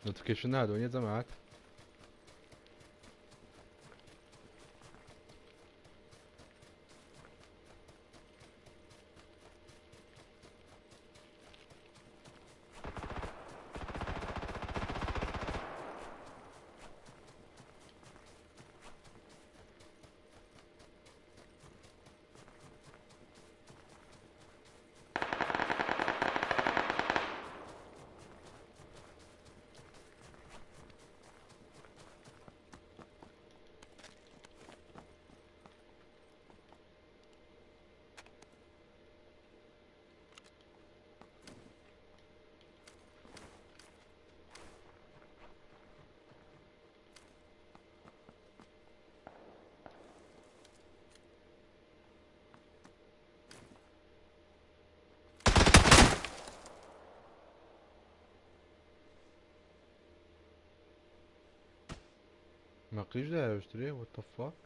Notification نادۆ نیە جەماعەت؟ مەقلیش داوێشترێ what the fuck؟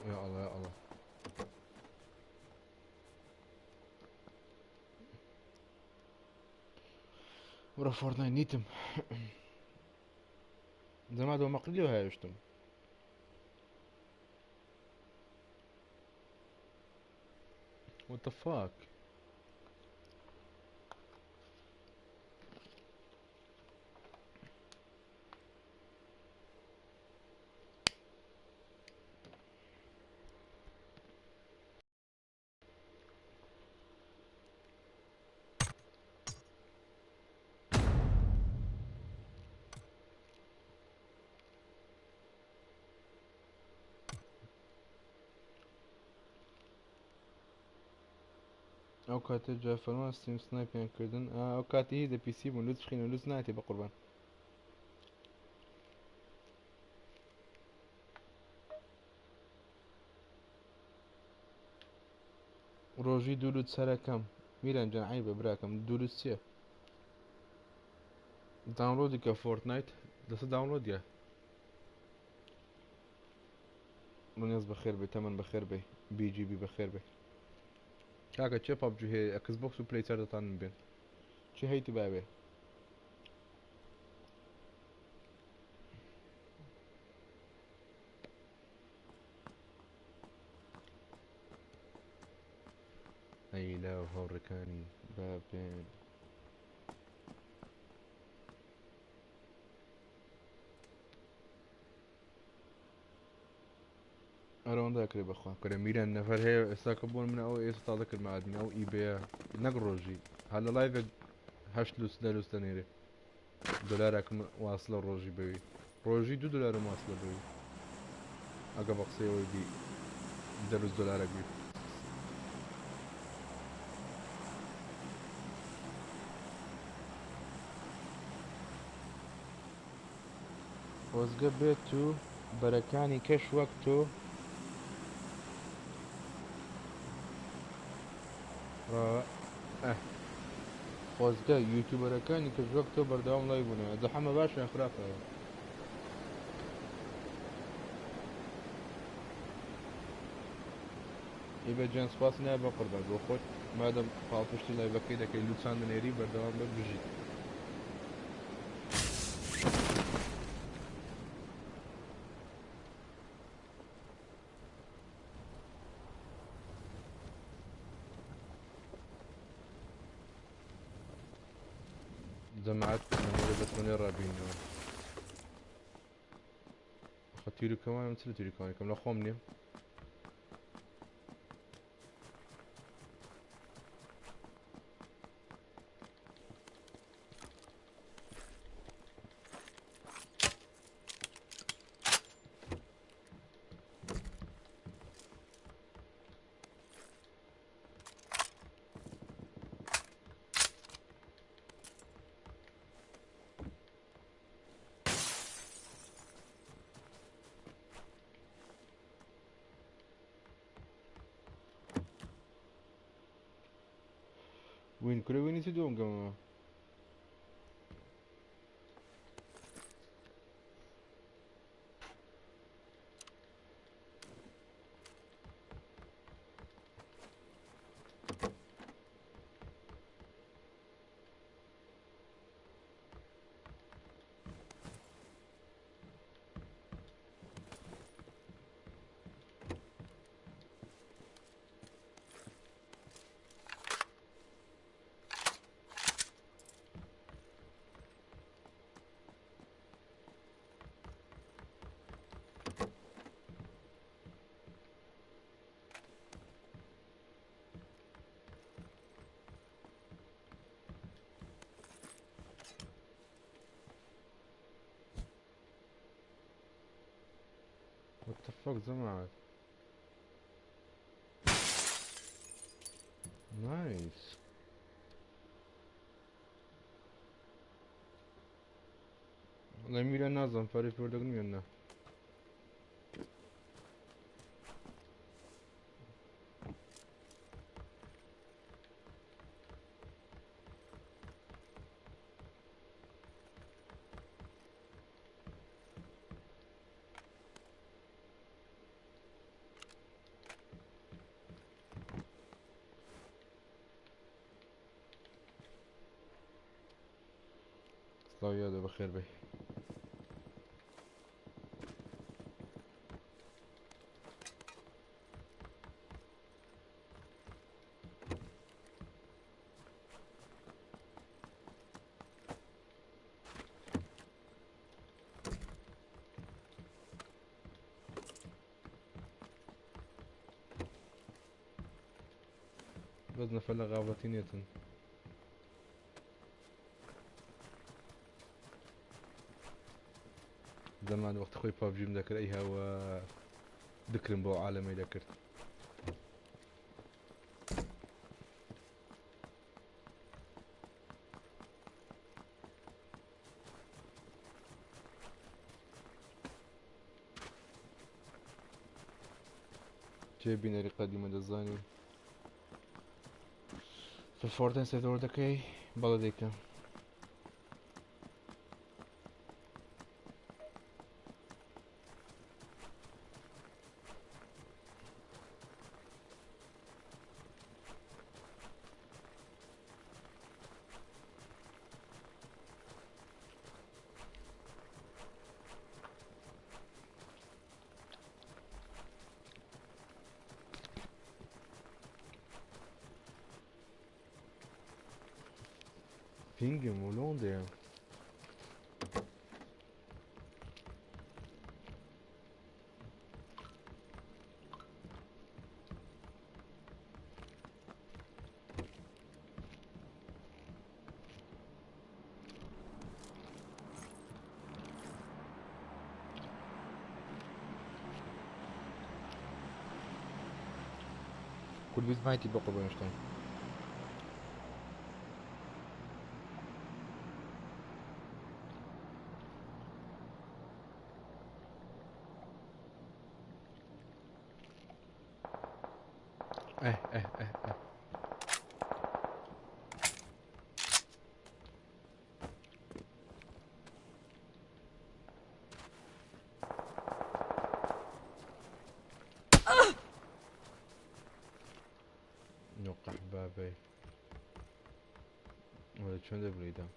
یا الله یا الله. ورە فۆرتنایت نیتم زەما دۆ مەقلی هاوێشتم. What the fuck? ئەو کاتە جا فەرمان ستریم سنایپیان کردن. ئەو کاتی هی دە پیسی بوون. لوت بخینە لوت ناتی بە قوربان. ڕۆژی دوو لوت سەرەکەم میران جان عیبە براکەم. دوو لوت چییە؟ داونلۆدی کە فۆرتنایت دەسە داونلۆدیە. منێز بەخێر بێ، تەمەن بەخێر بێ، BGB بەخێر بێ. کاکە چێ پەبجی هەیە؟ ئەکس بۆکس و پلەی چەردەتان بێن چی هەیتی باوێ؟ ئەی لاو هاوڕێکانی با بێن. ئەرەوەندە ئەکرێ بەخوا کرێ میران نەفەر هەیە ئێستا کە بۆن من ئەو ئێستا تازە کردمە ئادمی ئەو ئیبەیە نەک ڕۆژی هەر لە لایڤێک هەشت لوس دە لوس دەنێرێ دۆلارێکم واسلە ڕۆژی بەوی ڕۆژی دو دۆلارم واسلە بەوی ئەگە بە قسەی ئەوەی بی دە لوس دۆلارێک بی. خۆزگە بێت و بەرەکانی کەش وەک تۆ خۆزگە یوتیوبەرەکانی کەش وەک تۆ بەردەوام لای بوونە. زەحەمە باشە یان خراپە؟ ئیبە گیان سوپاس نایە بە قوربان بۆ خۆت مادەم پاڵپشتی لایڤەکەی دەکەی لوچان دەنێری بەردەوام بە بژیت. جەماعەت نەمەوە دەتوانێت ڕابینەوە. خە تیرکەوانم چ لە تیرکەوانەکەم لە خۆم نیم. وین کورە وینی چی دوم گەمەوە؟ What the fuck جەماعەت؟ Nice. وەڵای میران نازانم پارەی پێوەردەگرم یان نا. سڵاو یادە بەخێر بێی. بەس نەفەر لە غاڤەتی نێتن. زەمان وەختی خۆی پابجیم دەکرد ئەی هاوە دکرم بۆ عالەمەی دەکرد. جێ بینەری قەدیمە دەزانی فۆرتن سێتەوە دەکەی بەڵێ دەیکەم. پینگم و لۆندەیە. کورد بیست مایتی بۆ قوربانیشتان. ئه ئه ئه ئه نقح بابي ولا چۆن دەبلیدەم؟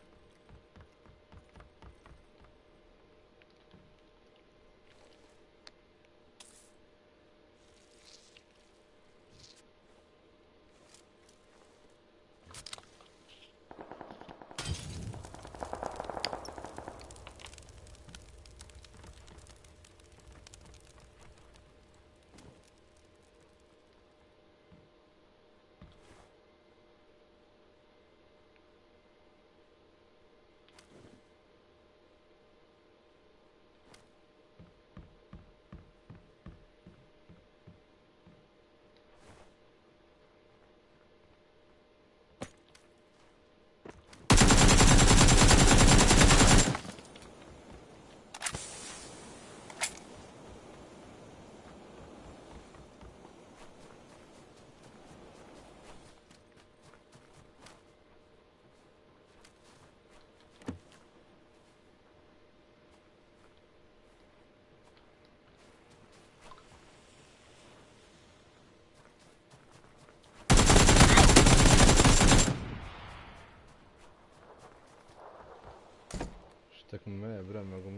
شتێکم مایە برام مەگەم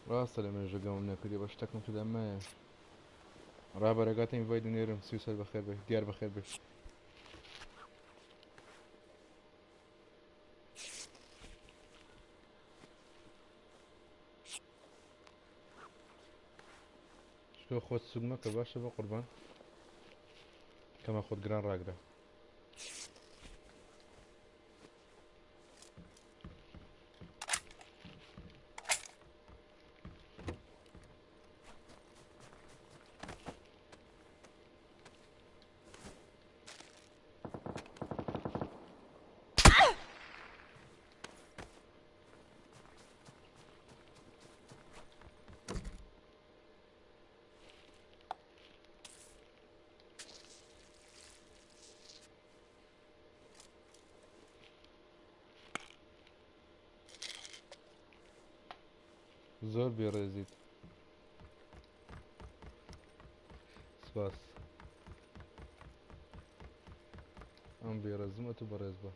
ڕاستە لە مێژەگەمم نەکردی بە شتێکم تێدا مایە. ڕابەرەکاتە ئینڤایت دەنێرم. سویسەر بەخێر بێ، دیار بەخێر بێ. شتۆ خۆت سوک مەکە باشە بە قوربان، کەمە خۆت گران ڕاگرە. زۆر بێڕێزیت. سپاس. ئەم بێڕێزم ئەتو بەڕێز بە.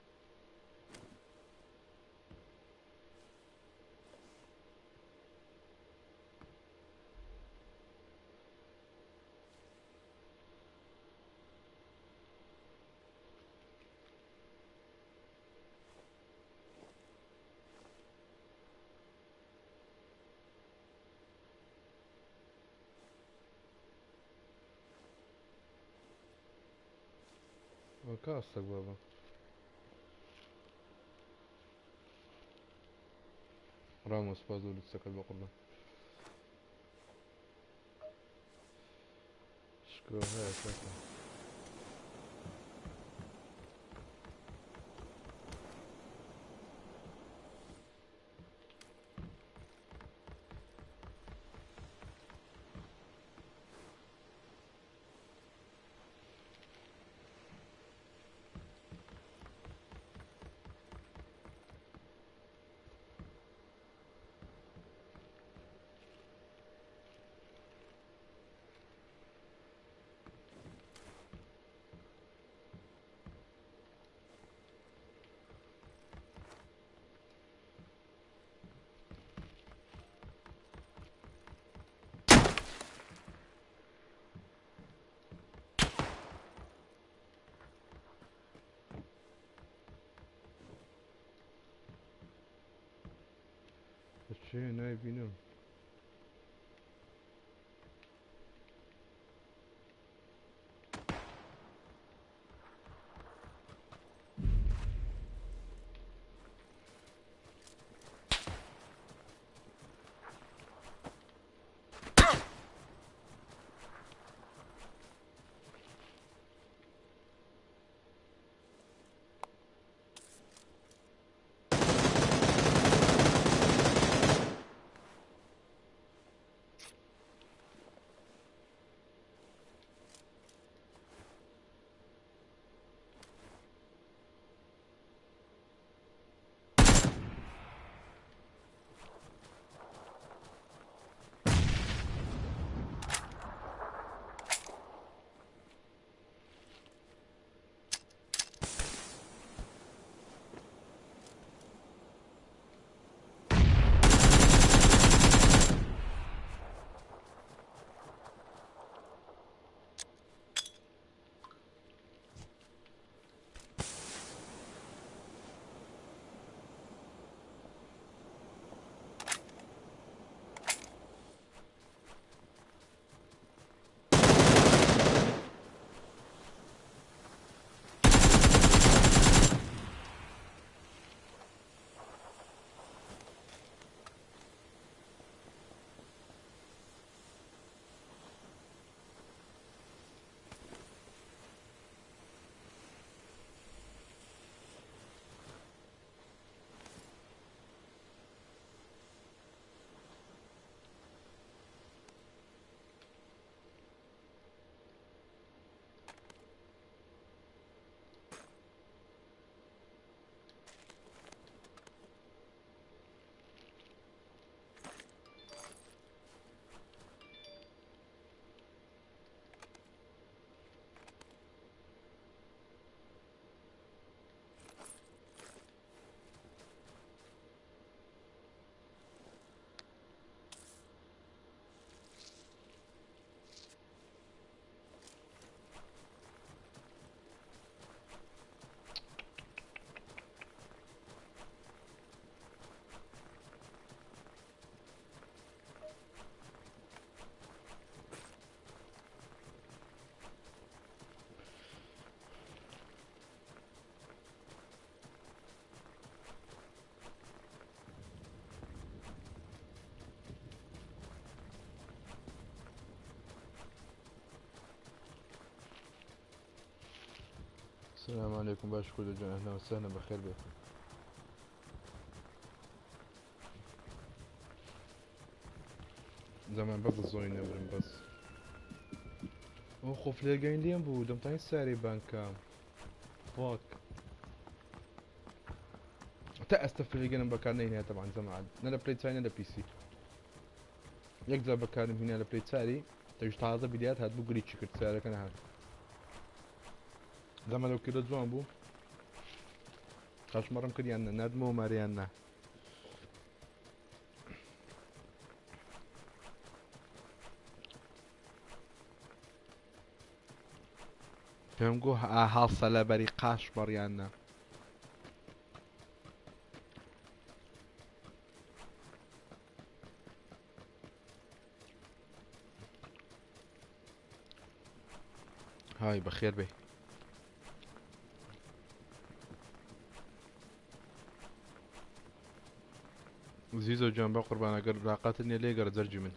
کاستەک بابا. ڕامۆس سپاس بۆ لوتسەکەت بە قوربان. شکۆ هەیە کاکە. چێ نایبینم. السلام عليكم باش كل جان، اهلا وسهلا بخير بكم. زمان بس الزوين نبرم بس او خۆ فلێرگەین لێم بوو دەمتانی ساری بانکام فاک. تا ئەستە فلێرگەنم بەکار نەینایە تەبعا زەمان نە لە پلەی چای نە لە پیسی. یەک جار بەکارم هینا لە پلەی چاری تەویش تازە بدايات هات بوو گریچی کرد سیارەکە نەهات زەمە لەو کردە جوان بوو قاشمەڕم کردیان نە ناردمەوە ماریان نا پێم گۆ هەڵسە لەبەری قاش بەڕیان نا های بەخێر بێ زیزۆ گیان بە قوربان ئەگەر لاقەتت نییە لێگەڕێ جەرگی من.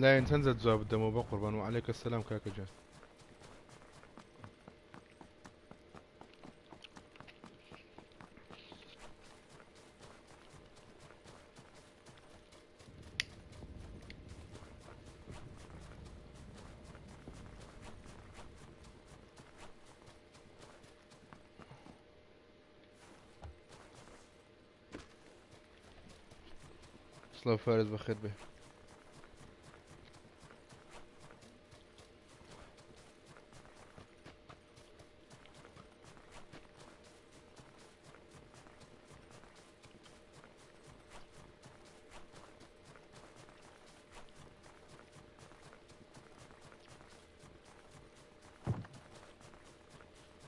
لاین چەند جار جواب بدەمەوە بەقوربان وعليک السلام کاکە گیان. سڵاو فارس بەخێر بێ.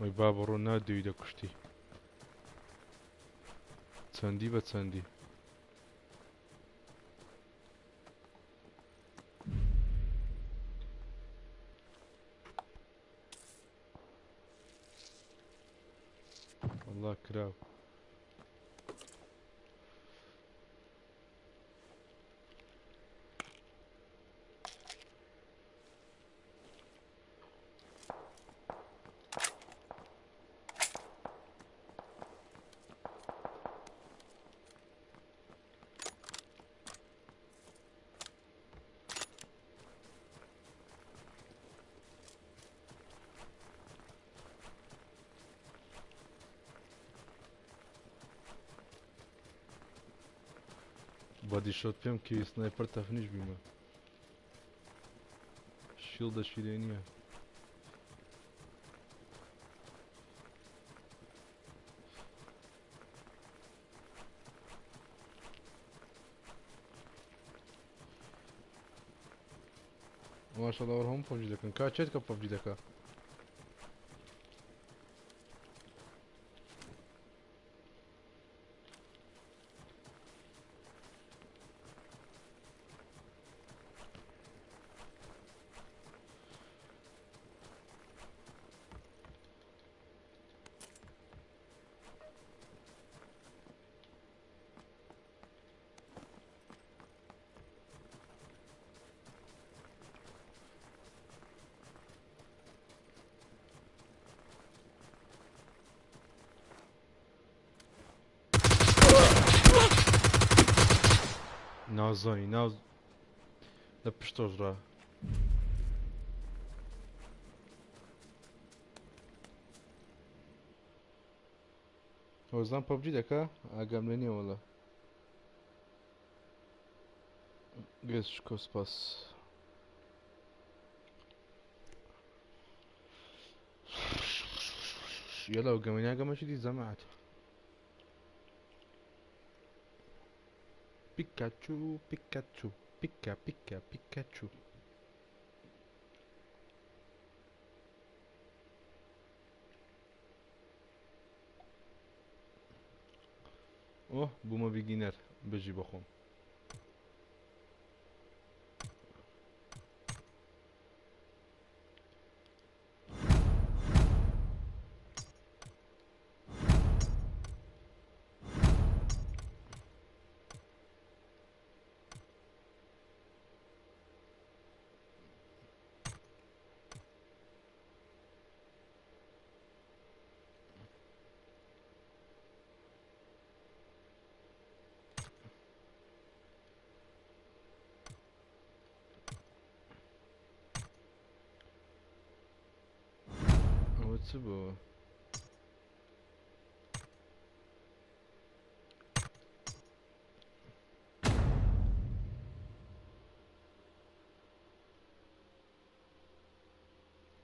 وەی بابە ڕۆ نادەوی دەکوشتی چەندی بە چەندی. والله کراو. بۆدی شۆت پێم کەوی سنایپەر تەفنیش بیمە شیڵدە شیرێنیە. ماشەڵا وەر هەموو پەبجی دەکەن کا چێت کە پەبجی دەکا. نازانی ناز لە پشتۆش ڕا هۆزان پەبجی دەکا ئاگام لێ نییە وەڵا گێز شکۆ سپاس. يلا وقمنا قمنا شدي زمعت بيكاتشو بيكاتشو بيكا بيكا بيكاتشو. ئۆه بوومە بیگینەر بژی بەخۆم. چ بوو؟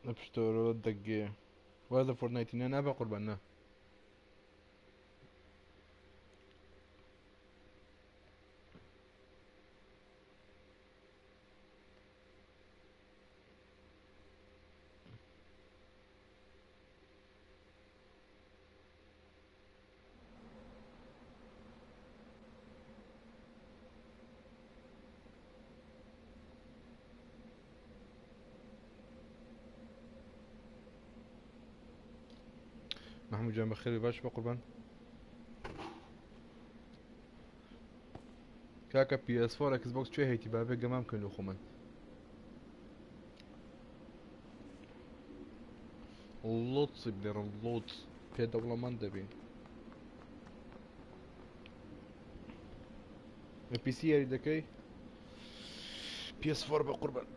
لە پشتۆرەوە دەگێ واز لە فۆرتنایتی نا نابە قوربان نا محمود جان بەخێر باش بە قوربان کاکە PS4 Xbox کوێ هەیتی بابێ گەمام کەن لۆ خۆمان لۆتسی بنێڕن لۆت پێ دەوڵەمەند دەبین لە پیسی یاری دەکەی PS4 بە قوربان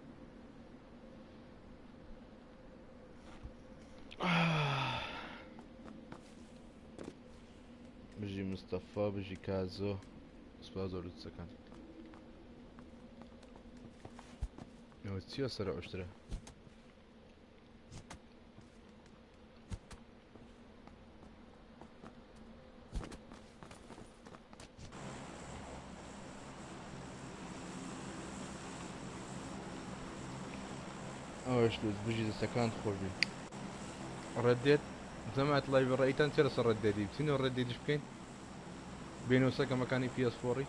بژی مستەفا بژی کازۆ سپاس زۆر لوتسەکان ئەوە چییە سەرە عشترە ئەوەش لوت بژی دەستەکان خۆشبی ڕێدێت جەماعەت لایڤ ڕێیتان چێ لەسەر ڕێدێدی بچینەوە ڕێدێدیش بکەین بێنەوە سەر کەمەکانی PS فۆڕی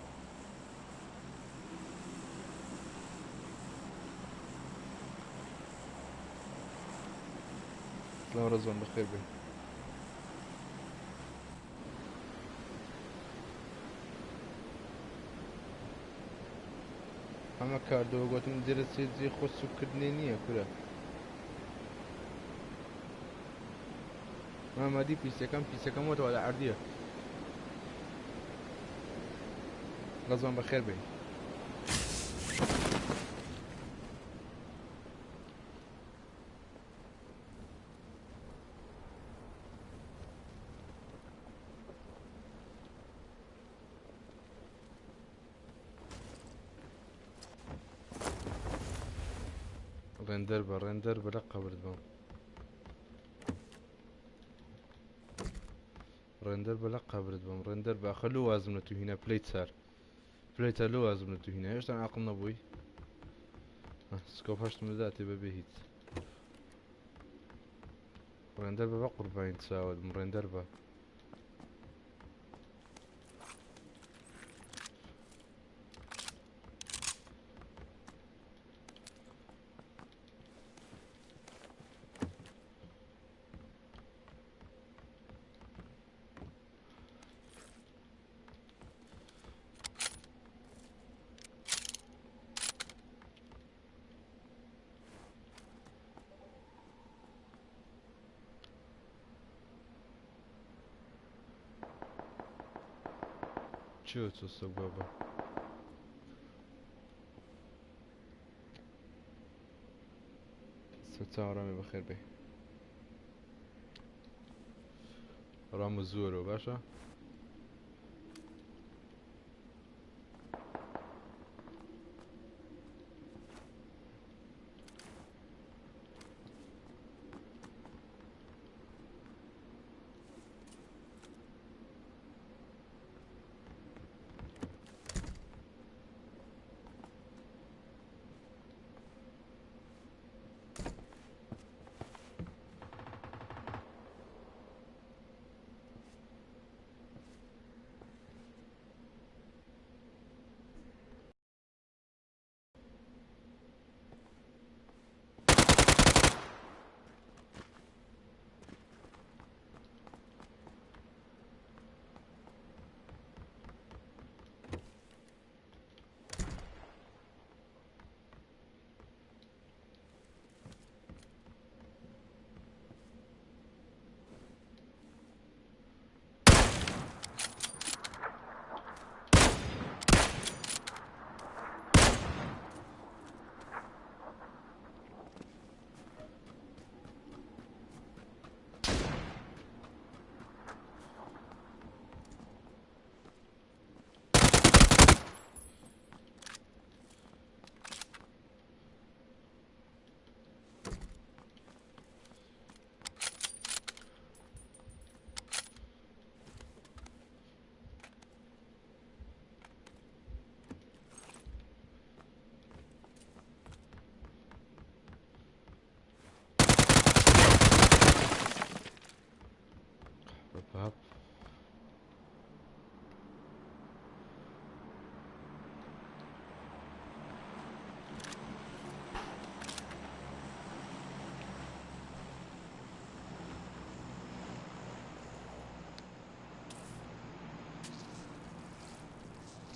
سلام ڕزوان بەخێر بێ ئەمە کاردەوە گوتم جێرە سێ جێ خۆ سوکردنێ نییە کورە مامادی پیسەکەم پیسەکەم وەتەوە لە عەردیە ڕەزوان بەخێر بێ ڕێندەر بە ڕێندەر بە لە قەبرت بم ڕێندەر بە لە قەبرت بم ڕێندەر بە ئەخە لۆ وازم لە تو هینا پلەی چار پلەی چار لۆ وازم لە تو هینا هێشتا عاقڵ نەبووی سکۆپ هەشتم دەداتێ بەبێ هیچ ڕێندەر بە بە قوربانی چاوت بم ڕێندەر بە چۆ چۆ سەگ بابا سەرچاوە ڕامی بەخێر بێ ڕام و زۆرەوە باشە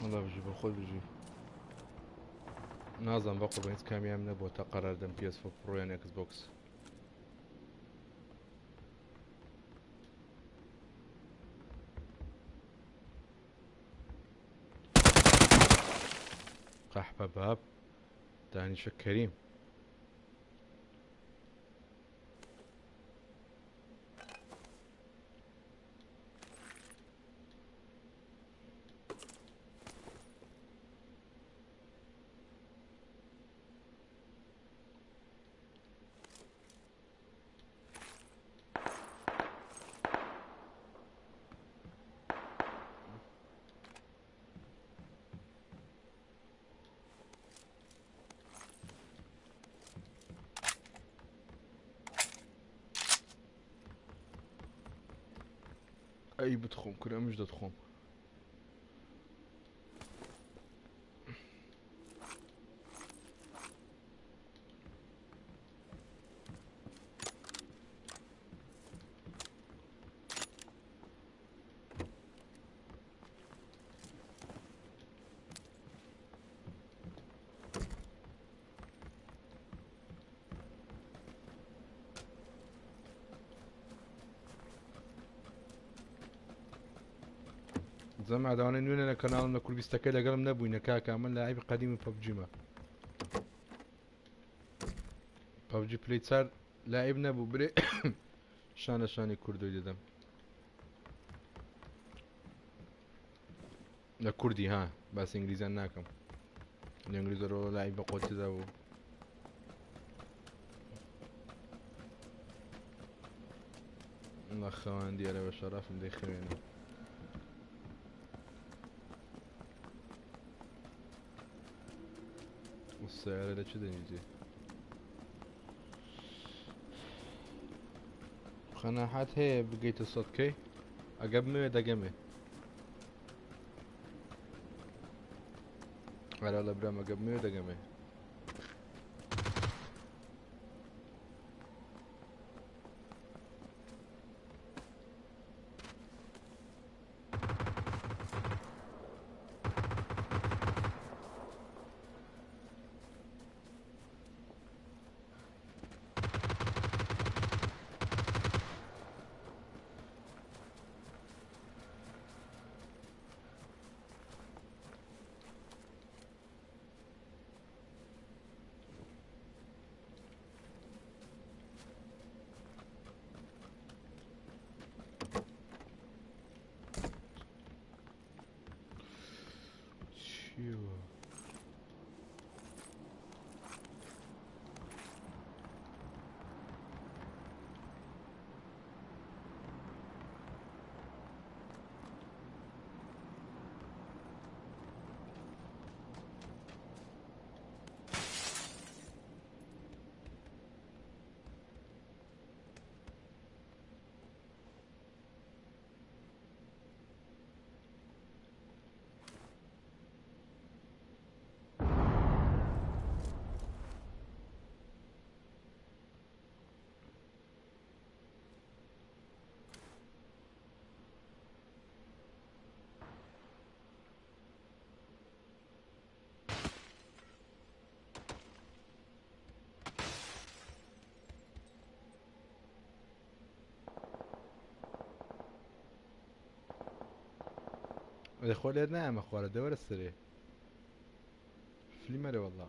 وەڵا بژی بۆ خۆت بژی. نازانم بەقوربان هیچ کامیان نەبووە تا قەرار دەم PS4 Pro یان Xbox. قەحپە باب دانیشە کەریم. ئەی بتخۆم کورە ئەمش دەتخۆم. زەما داوانەی نوێنە لە کەناڵم لە کوردیستەکە لەگەڵم نەبووینە کاکە من لاعبی قەدیمی پەبجیمە پەبجی پلی چار لاعب نەبوو برێ شانە شانی کوردۆی دەدەم لە کوردی ها باسی ئینگلیزیان ناکەم لە ئینگلیزەرەوە لای بە قۆتیدا بوو خەوان دیارە بە شەرافم دەیخەوێنم السيارة لە چ دەنیزێ قەناحات هەیە بگەیتە سەدکەی ئەگە بمەوێ دەگەمێ ئەرا لە برام ئەگە بمەوێ دەگەمێ چیوە؟ خۆ لێت نایەمە خوارە دەوەرە سەرێ فلیمەرە وەڵا.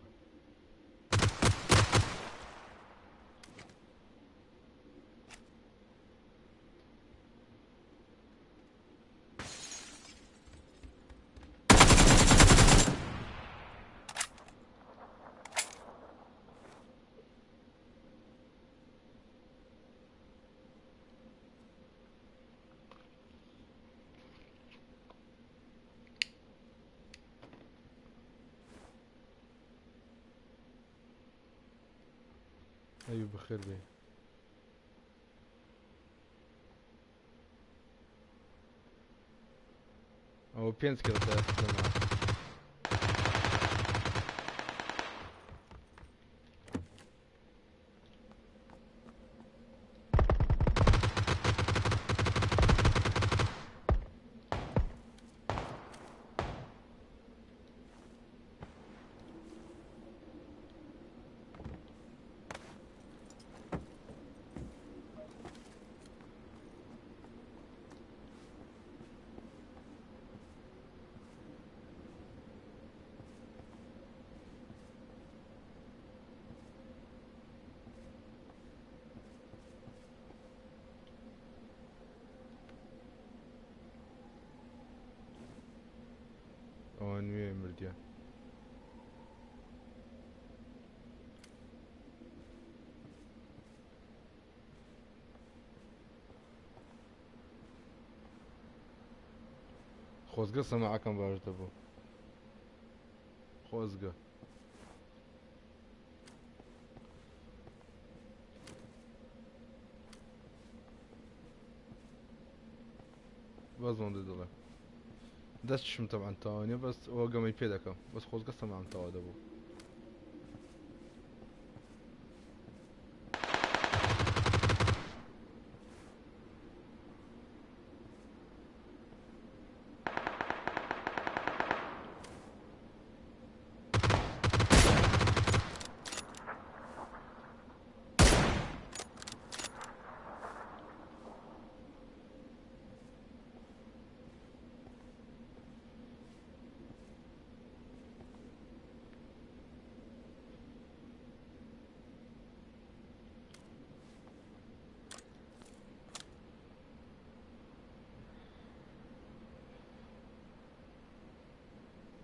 ئەی بەخێر بێ. ئەوە پێنج کەسە لەما. تیا. خۆزگە سەماعەکەم باش دەبوو. خۆزگە. بەس ئەوەندە دەڵێم. دەستشم تەبعەن تەواو نییە بەس ئەوە گەمەی پێ دەکەم بەس خۆزگە سەماعم تەواو دەبوو.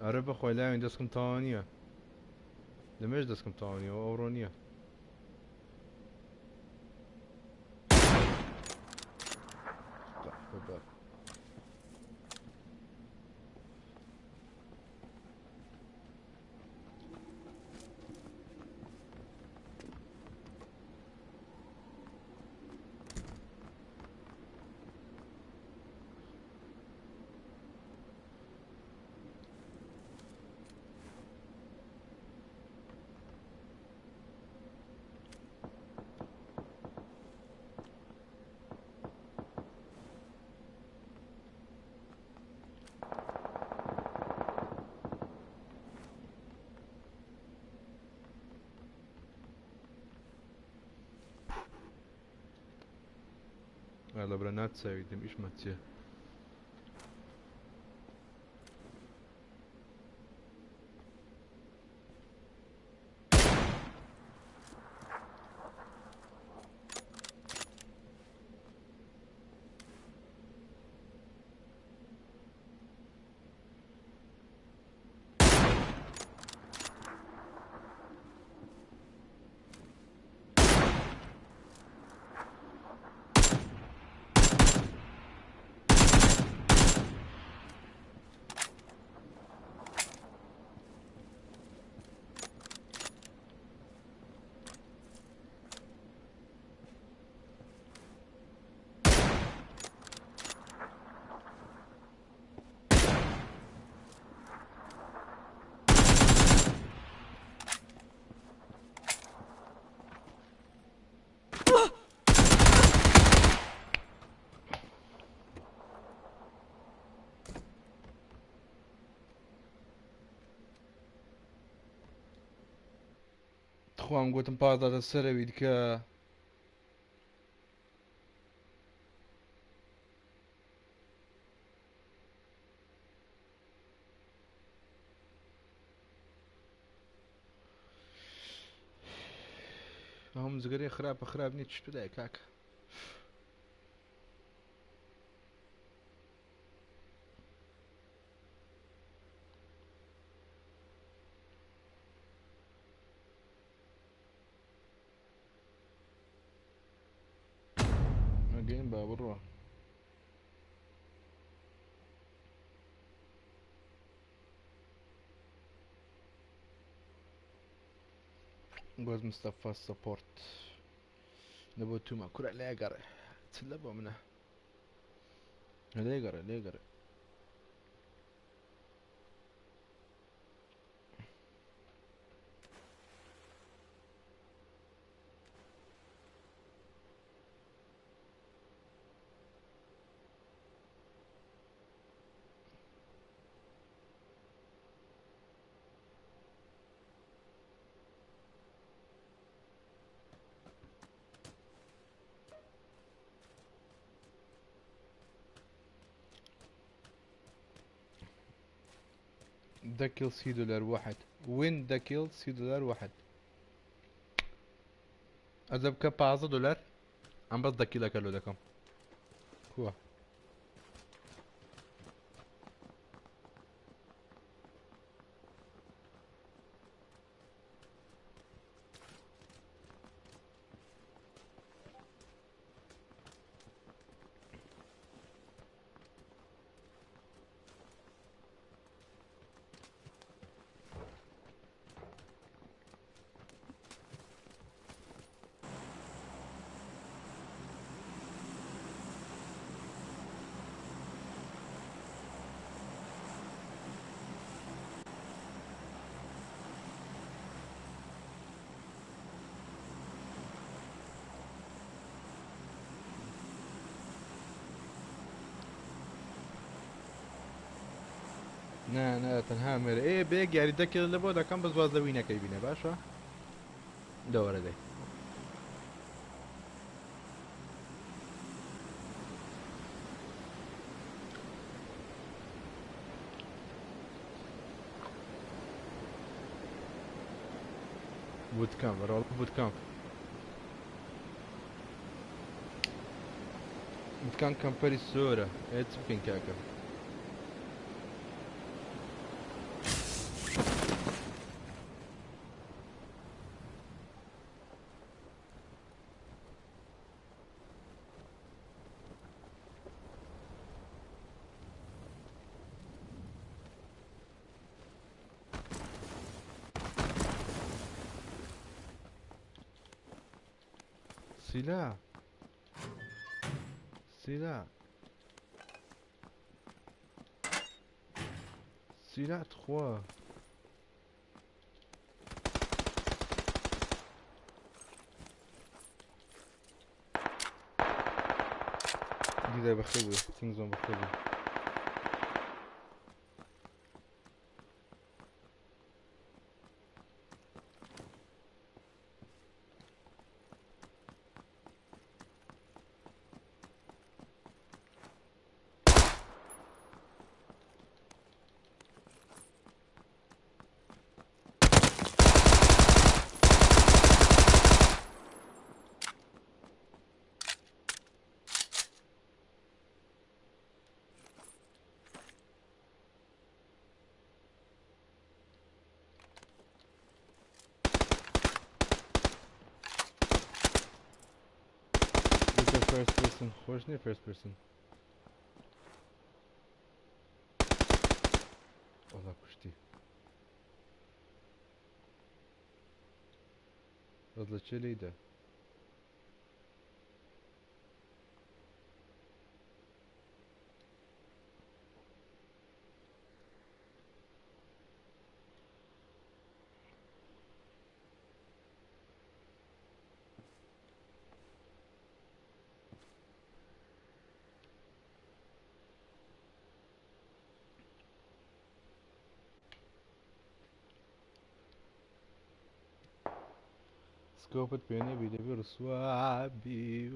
ئەرێ بەخوای لاوین دەستکم تەواو نییە لەمێژ دەستکم تەواو نییە ئەوڕۆ نییە. لە برا ناتساوی دەم ئیشمان چییە؟ تخوام گوتم پازدادە سەرەوی دیکە. ئەم جگەرەی خراپە خراپ نییە چ پێدایە کاکە. ئەگەین با بڕۆ. گۆز مستەفا سەپۆرت لە بۆ تومە کورە لێگەڕێ چ لە بۆ منە لێگەڕێ لێگەڕێ. دە کیڵ 30 دۆلار واحد وین دە کیڵ 30 دۆلار واحد ئەزە بکە 15 دۆلار ئەم بەس دە کیلەکە لۆ دەکەم کووە. نا نا تەنها مێرە ئێ بەیەک یاری دە کێڵ لە بۆ دەکەم بەس واز لە وینەکەی بینە باشە دەوەرە دەی. بوتکامپ بەرەوە بوتکامپ بوتکان کەمپەری سۆرە ئێ چ بکەین کاکە. سیلا سیلا سیلا تخوا. دیدە بەخێ بوو کینگ زۆن بەخێ بوو. First person خۆش نییە first person. وەڵا کوشتی بەس لە چێ لێیدا؟ سکۆپت پێ نەبی دەبی ڕسوا بی.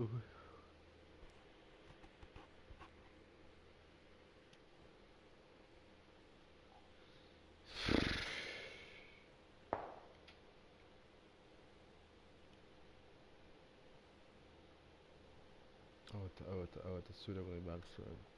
ئەوەتە ئەوەتە ئەوەتە سوورە بڵێ با سوورە بێت.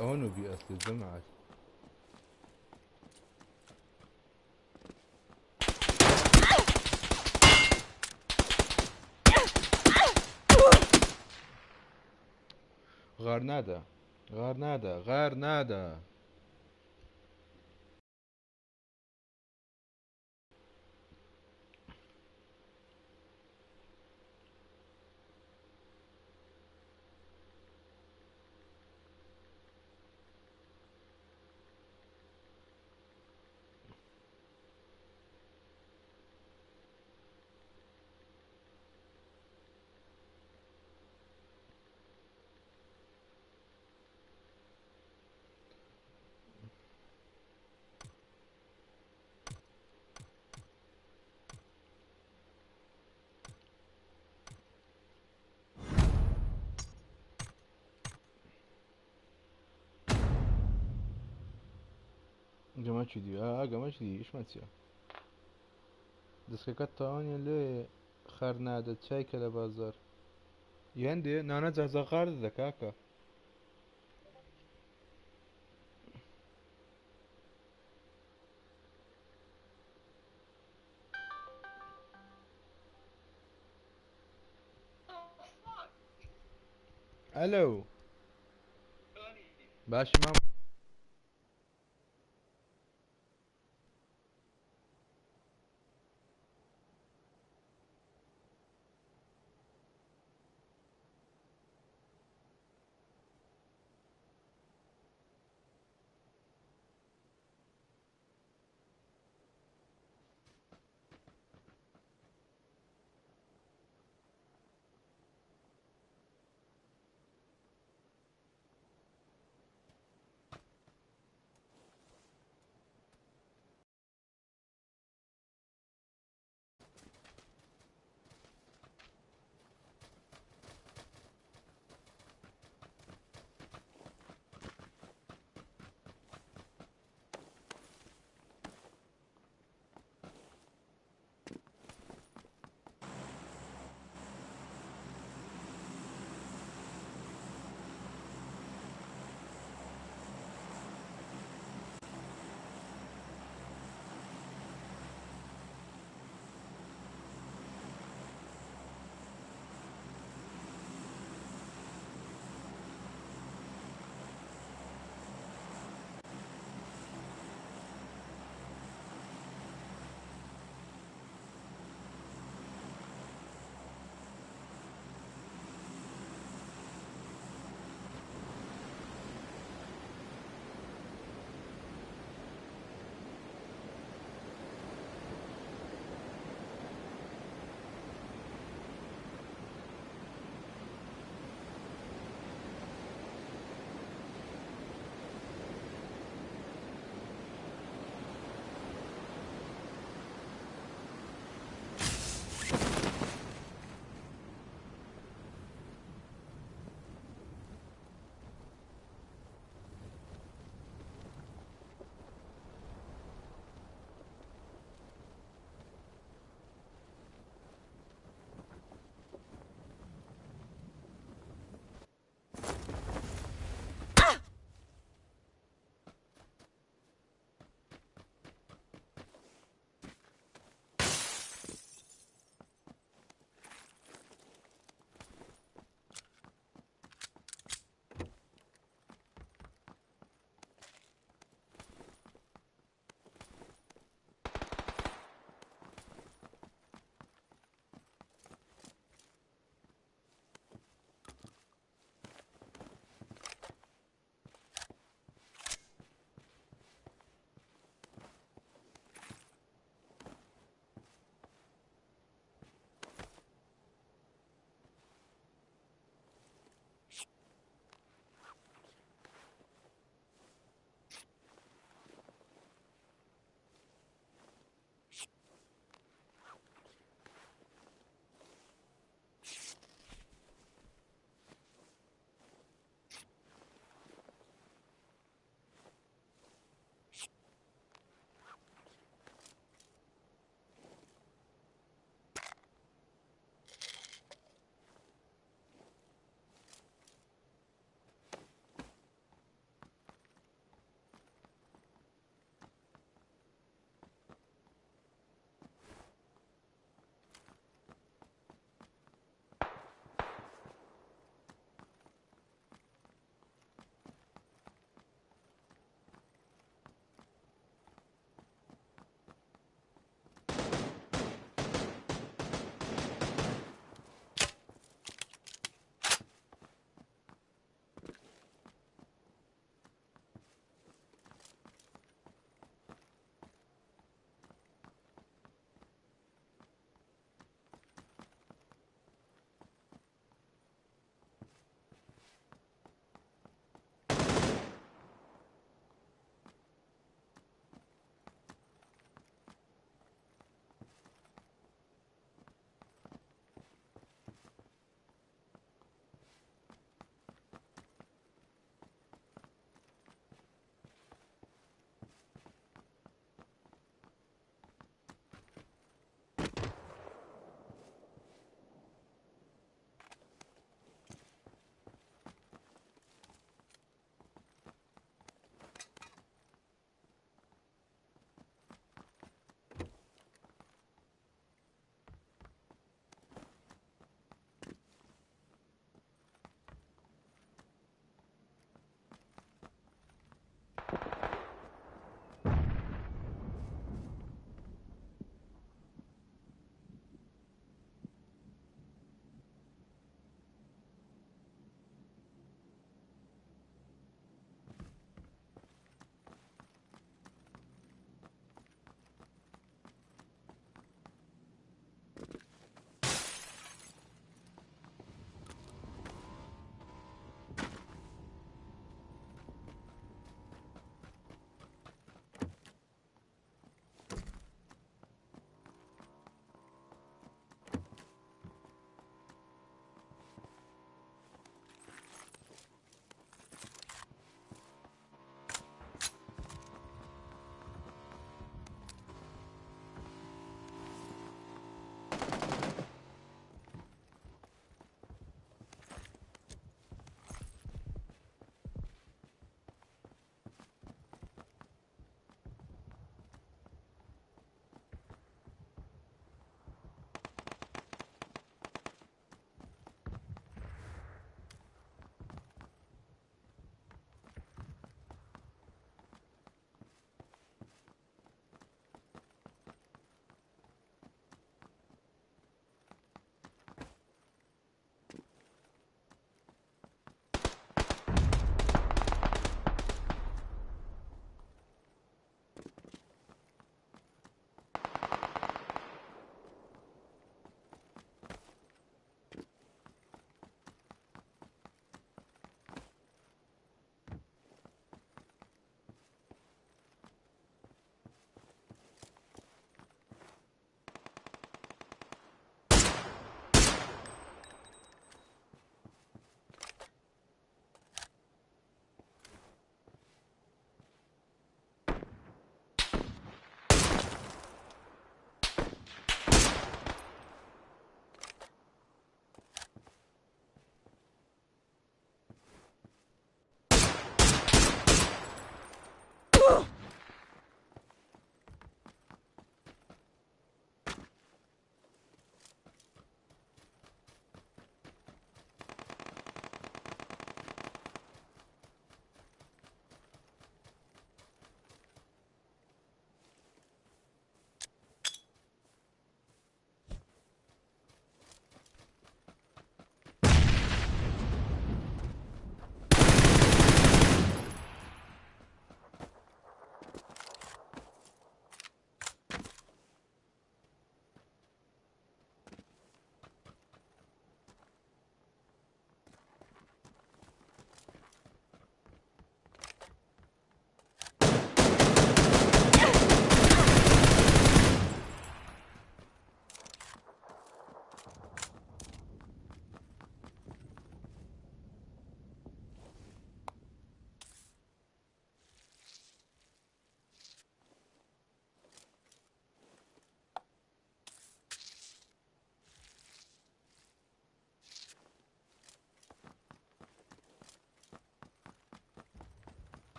ئەوە نوبی ئەسلی جەماعەت. غار نادا غار نادا غار نادا. گەمە چی دی؟ ئا گەمە چی دی؟ ئیشمان چییە؟ دەستەکەت تاوانیان لێ خەر نادە چای کە لە بازار. یان دێ نانە جازا غار دەدە کاکە. ئەلو باشی مام.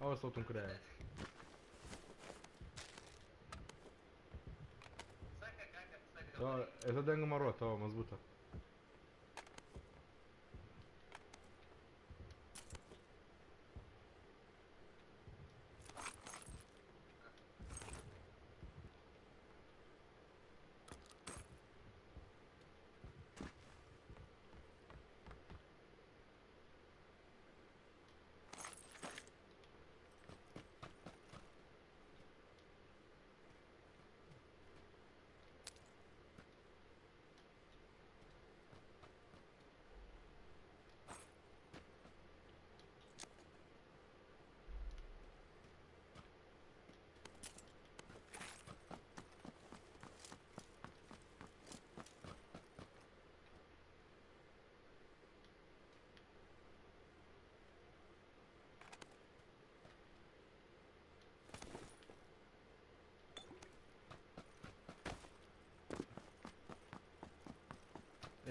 ئەوە سەوتم کرایە. ئێستا دەنگم ئەڕۆ تەواو مەزبوتە.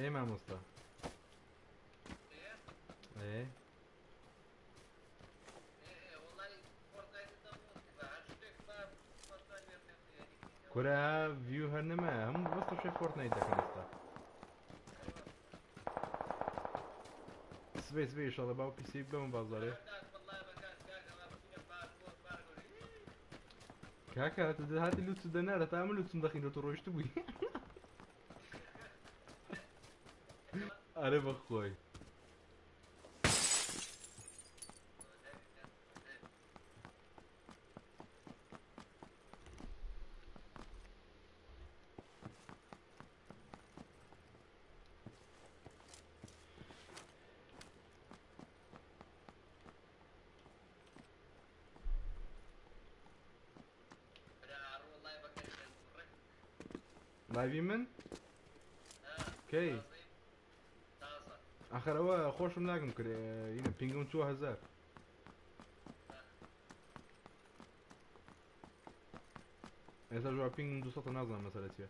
ئێ مامۆستا ئێ کورە ڤیو هەر نەمایە هەموو بەس تۆشەی فۆرتنایت دەکەن ئێستا سبەی سبەی ئیشەڵە باو پیسی ببەمە بازارێ کاکە هاتی لوتس دەنارە تا من لوتسم دەخین تۆ ڕۆیشت بووی ئەرێ بەخۆی لایڤی من کەی ئەخر ئەوە خۆشم لاگم کرد ینە پینگم چووە هەزار ئێستا ژوا پینگم دوو سەتە نازانم مەسەلە چییە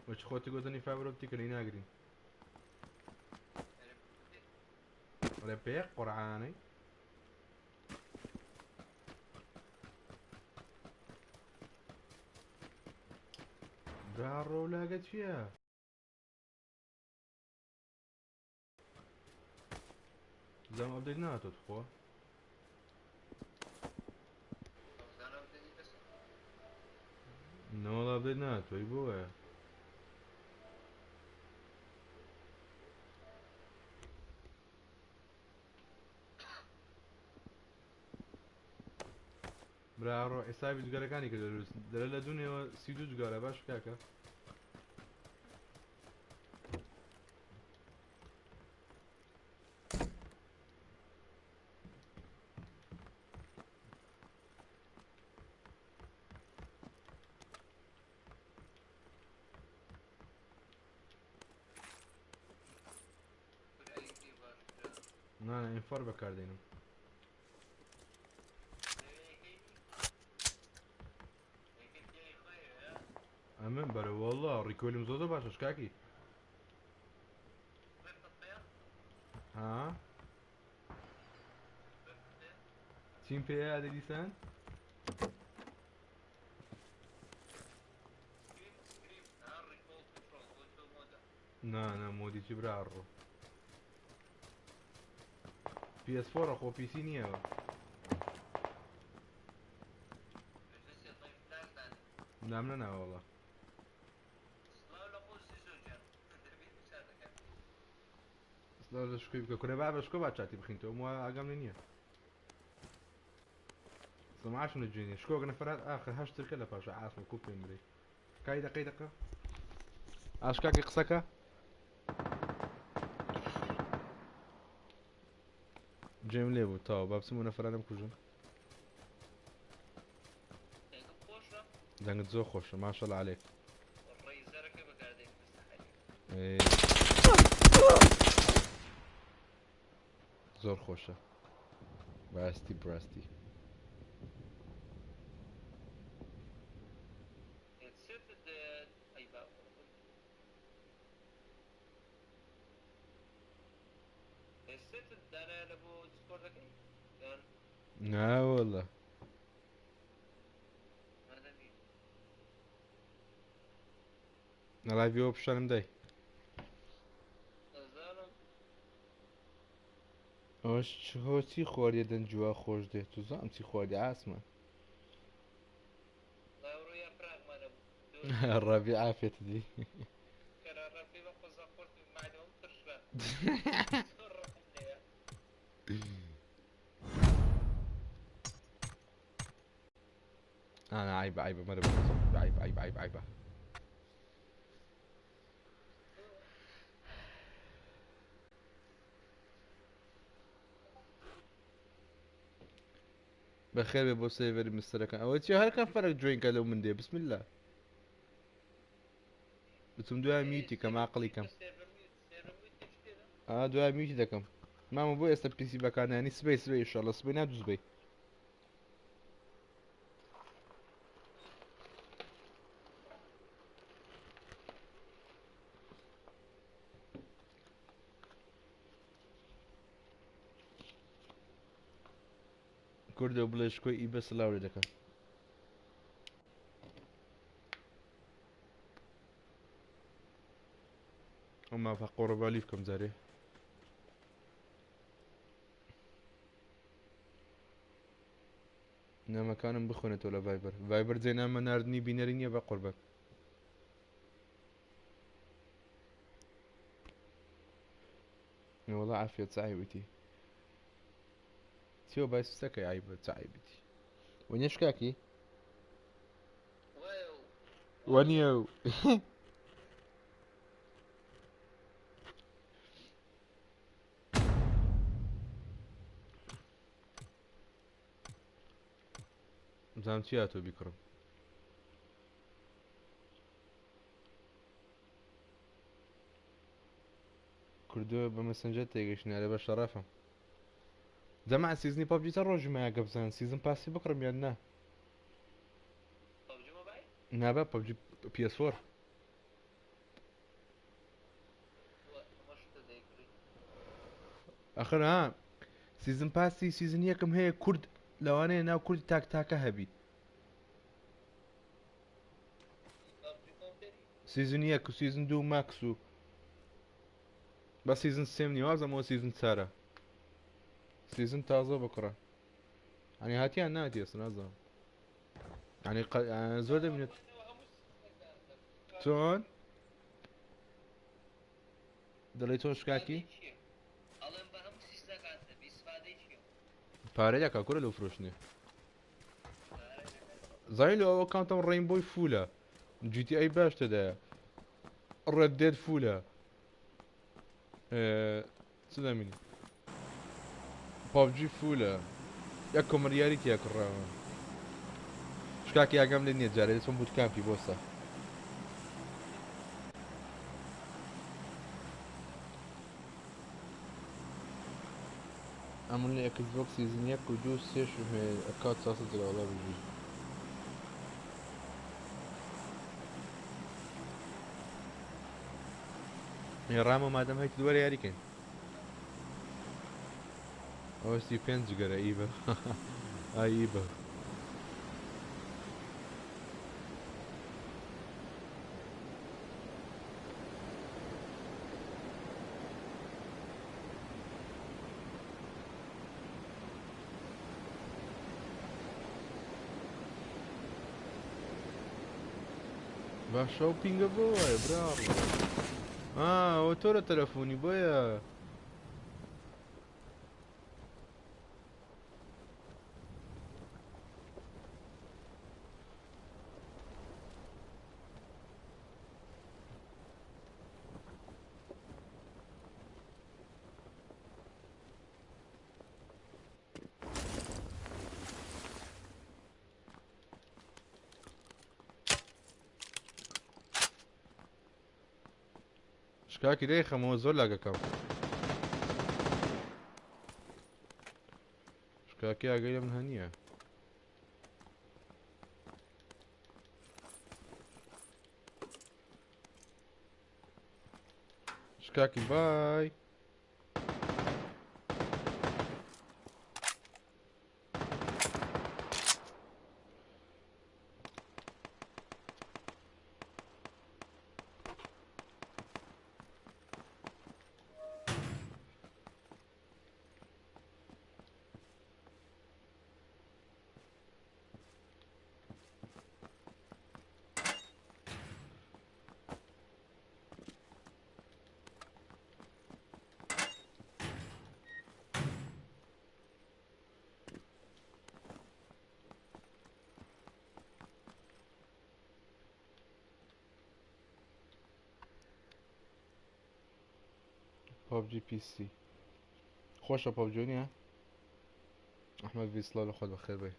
وەچ خۆتی گۆتەنی فایبەر ئۆپتیکە لێی ناگرین ئەڵێ پێ قورعانەی برا ڕۆلاگە چییە؟ زام ئەپدەیت نهاتۆ تخوا نەوەڵا ئەپدەیت نهاتوە ئی بۆ وایە برا ڕۆ حسابی جگەرەکانی کرد دەرە لە دونێوە 32 جگەرە باش کاکە نا نا ئینفۆر بەکاردێنم ئەمن بەرە والله ڕیکۆلم زۆر زۆر باشە شکاکی ها چیم پێیە ئەدە دیسان نا نا مۆدی چی برا ڕۆ PS4 خۆ پیسی نییە نام نەنا وەڵا. سلاو لە شکۆی بکە کورە بابە شکۆ با چاتی بخینتەوە موا ئاگام لێ نییە سمعاشم لە جوێنێ شکۆ نەفرات ئاخر هەشت ترکە لە پاشە عاسم کو پێم برێ کای دقەی دقە ئاشکاکی قسەکە جێم لێ بوو تاوە با بچم و نەفرانم کوژم دەنگت زۆر خۆشە ماشاءاللە عليك. زۆر خۆشە باستی براستی. دانایە لە بۆ دیسکۆردەکەی یان؟ ناوەڵە. مادەمی. لایڤەوە پیشانم دای. ئەزانم. ئەوەش چ چی خواردیە دەنجووا خۆش دێت تو زام چی خواردی ئاسمان. لاوڕۆ یاپراغمانە بوو. ڕەبی عافێت دی. کەرا ڕەبی بە قوزە قورت معدەم ترشە. زۆر ڕقم لێیە. انا عيبة عيبة مرة بس عيبة عيبة عيبة عيبة. بەخێر بێ بۆ سێڤەری مستەرەکان. ئەوە چی هەرکەم فەرق جوێنکە لەو من دێ بسم الله. بچم دوای میوتی کەم عقلی کەم. ئا دوای میوتی دەکەم. مامە بۆ ئێستا پیسی بەکارنانی سبەی سبەی ئینشاڵڵا سبەی نا دووسبەی. کوردە بڵێ شکۆی ئی بە سلااو لێ دەکەم. ئەو مافە قۆڕەبالی بکەم جارێ. نامەکانم بخوێنێتەوە لە ڤایبەر. ڤایبەر جێ نامە ناردنی بینەری نییە بە قوربان. وەڵا عافیە چ عەیبەتی. چیۆ باس سەکەی عەیبە چ عەیبەتی. وەنیە شکاکی؟ وەنیە و بزانم چی هاتووە بیکڕم. کوردۆ بە مەسنجەر تێگەشتین ئەرێ بە شەڕەفم. جەماعە season ی PUBG چەند ڕۆژی مایە گە بزانن season pass ی بکڕم یان نا؟ PUBG Mobile؟ نابا PUBG PS4. ئەخر ها season pass ی season یەکم هەیە کورد لەوانەیە ناو کورد تاک تاکە هەبی. season یەک و season دوو max و بە season سێم نیە وازەمەوە season چارە season تازە بکڕە ئەنی هاتیان ناتی ئێستا نازانم ینی زۆر دەبینێت چۆن دەڵێ چۆن شکاکی پارە دەکا کورە لەو فرۆشتنێ زانی لۆ ئەو account ەم Rainbow ی full ە GTA باش تێدایە Red Dead full ە چ دەمینی PUBG full ە یەک کۆمەر یاری تیا کڕاوە شکاکی ئاگام لێ نییە جارێ دەچم bootcamp ی بۆسە ئەمن لە Xbox season یەک و دوو سێش هەیە account 400 جرا وەڵا بژی. ڕامە مادەم هەیت وەرە یاری کەین. ئەوە 35 جگەرە ئی بە ئای ئی بە. باشە و پینگە بۆ وایە برا ئەوە تۆ لە تەلەفۆنی بۆیە شکاکی دەیخەمەوە زۆر لاگەکەم شکاکی ئاگەی لە من هەنییە. شکاکی بای. PUBG PC خۆشە PUBG نییە؟ ئەحمەد ڤی سڵاو لە خۆت بەخێر بێی.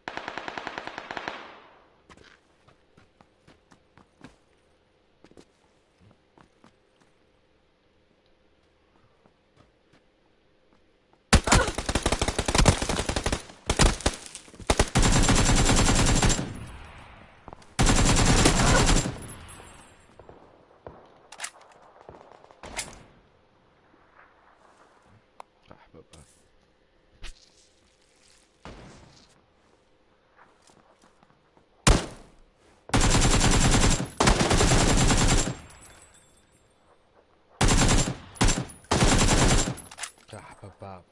ئەحبەبە. قەحپە باب.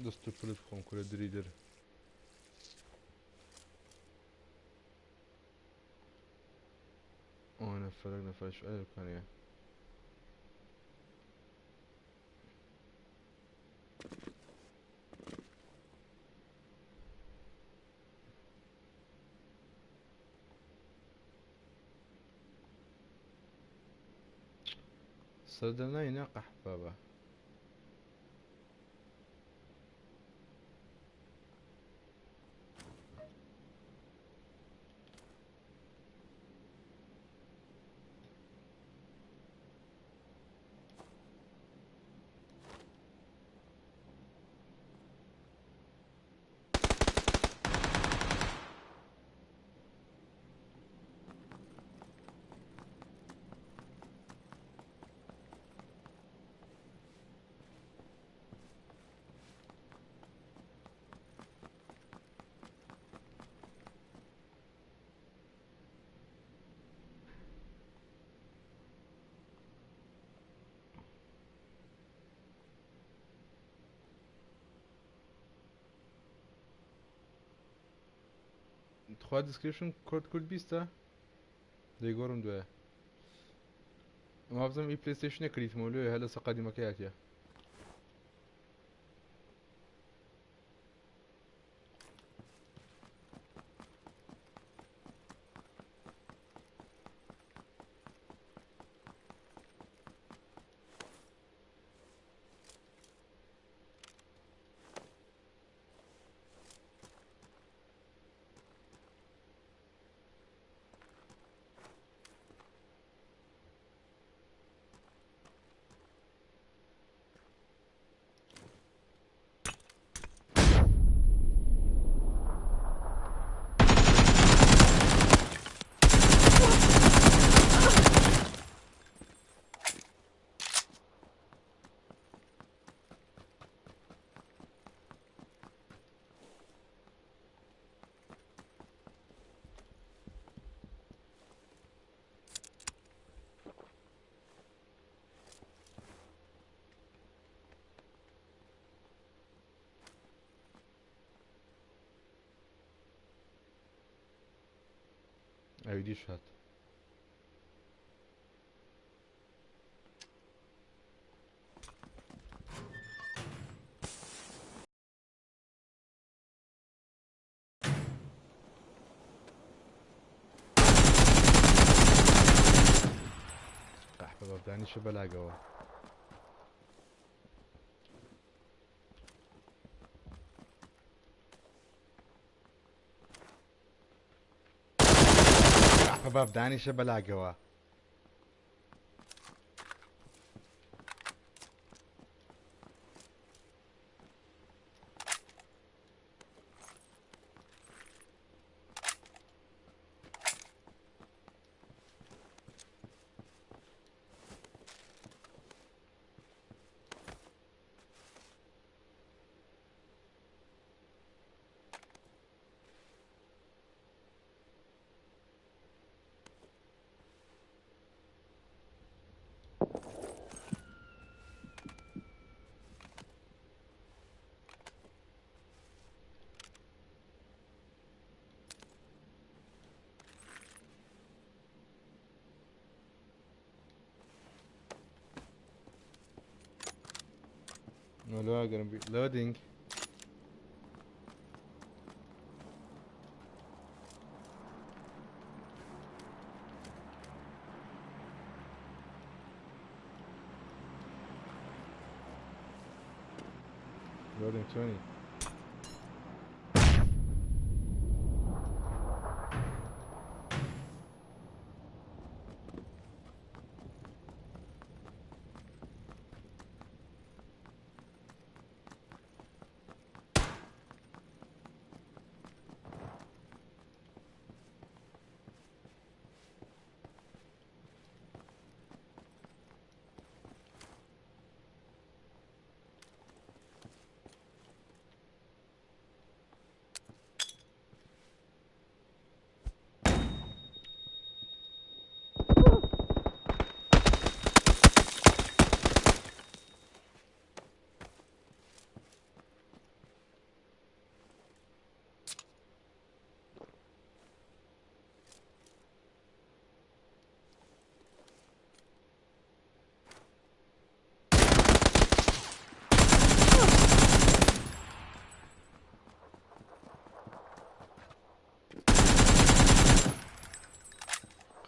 دەست و پلت خۆم کورە دری در. ئەوە نەفەرەک نەفەرش ئەرکانیە. سەردەنای نا قەحپابە. تخوا description کورد کورد بیستە دەیگۆڕم دوایە وابزانم ئی PlayStation ە کریتمەوە لۆیە هەر لەسەر قەدیمەکەی هاتیە. ئەویدیش هات. قەحپە بەبدانیشە بەلاگەوە. قەحپە بابدانیشە بەلاگەوە. No, lo gonna be loading. Loading 20.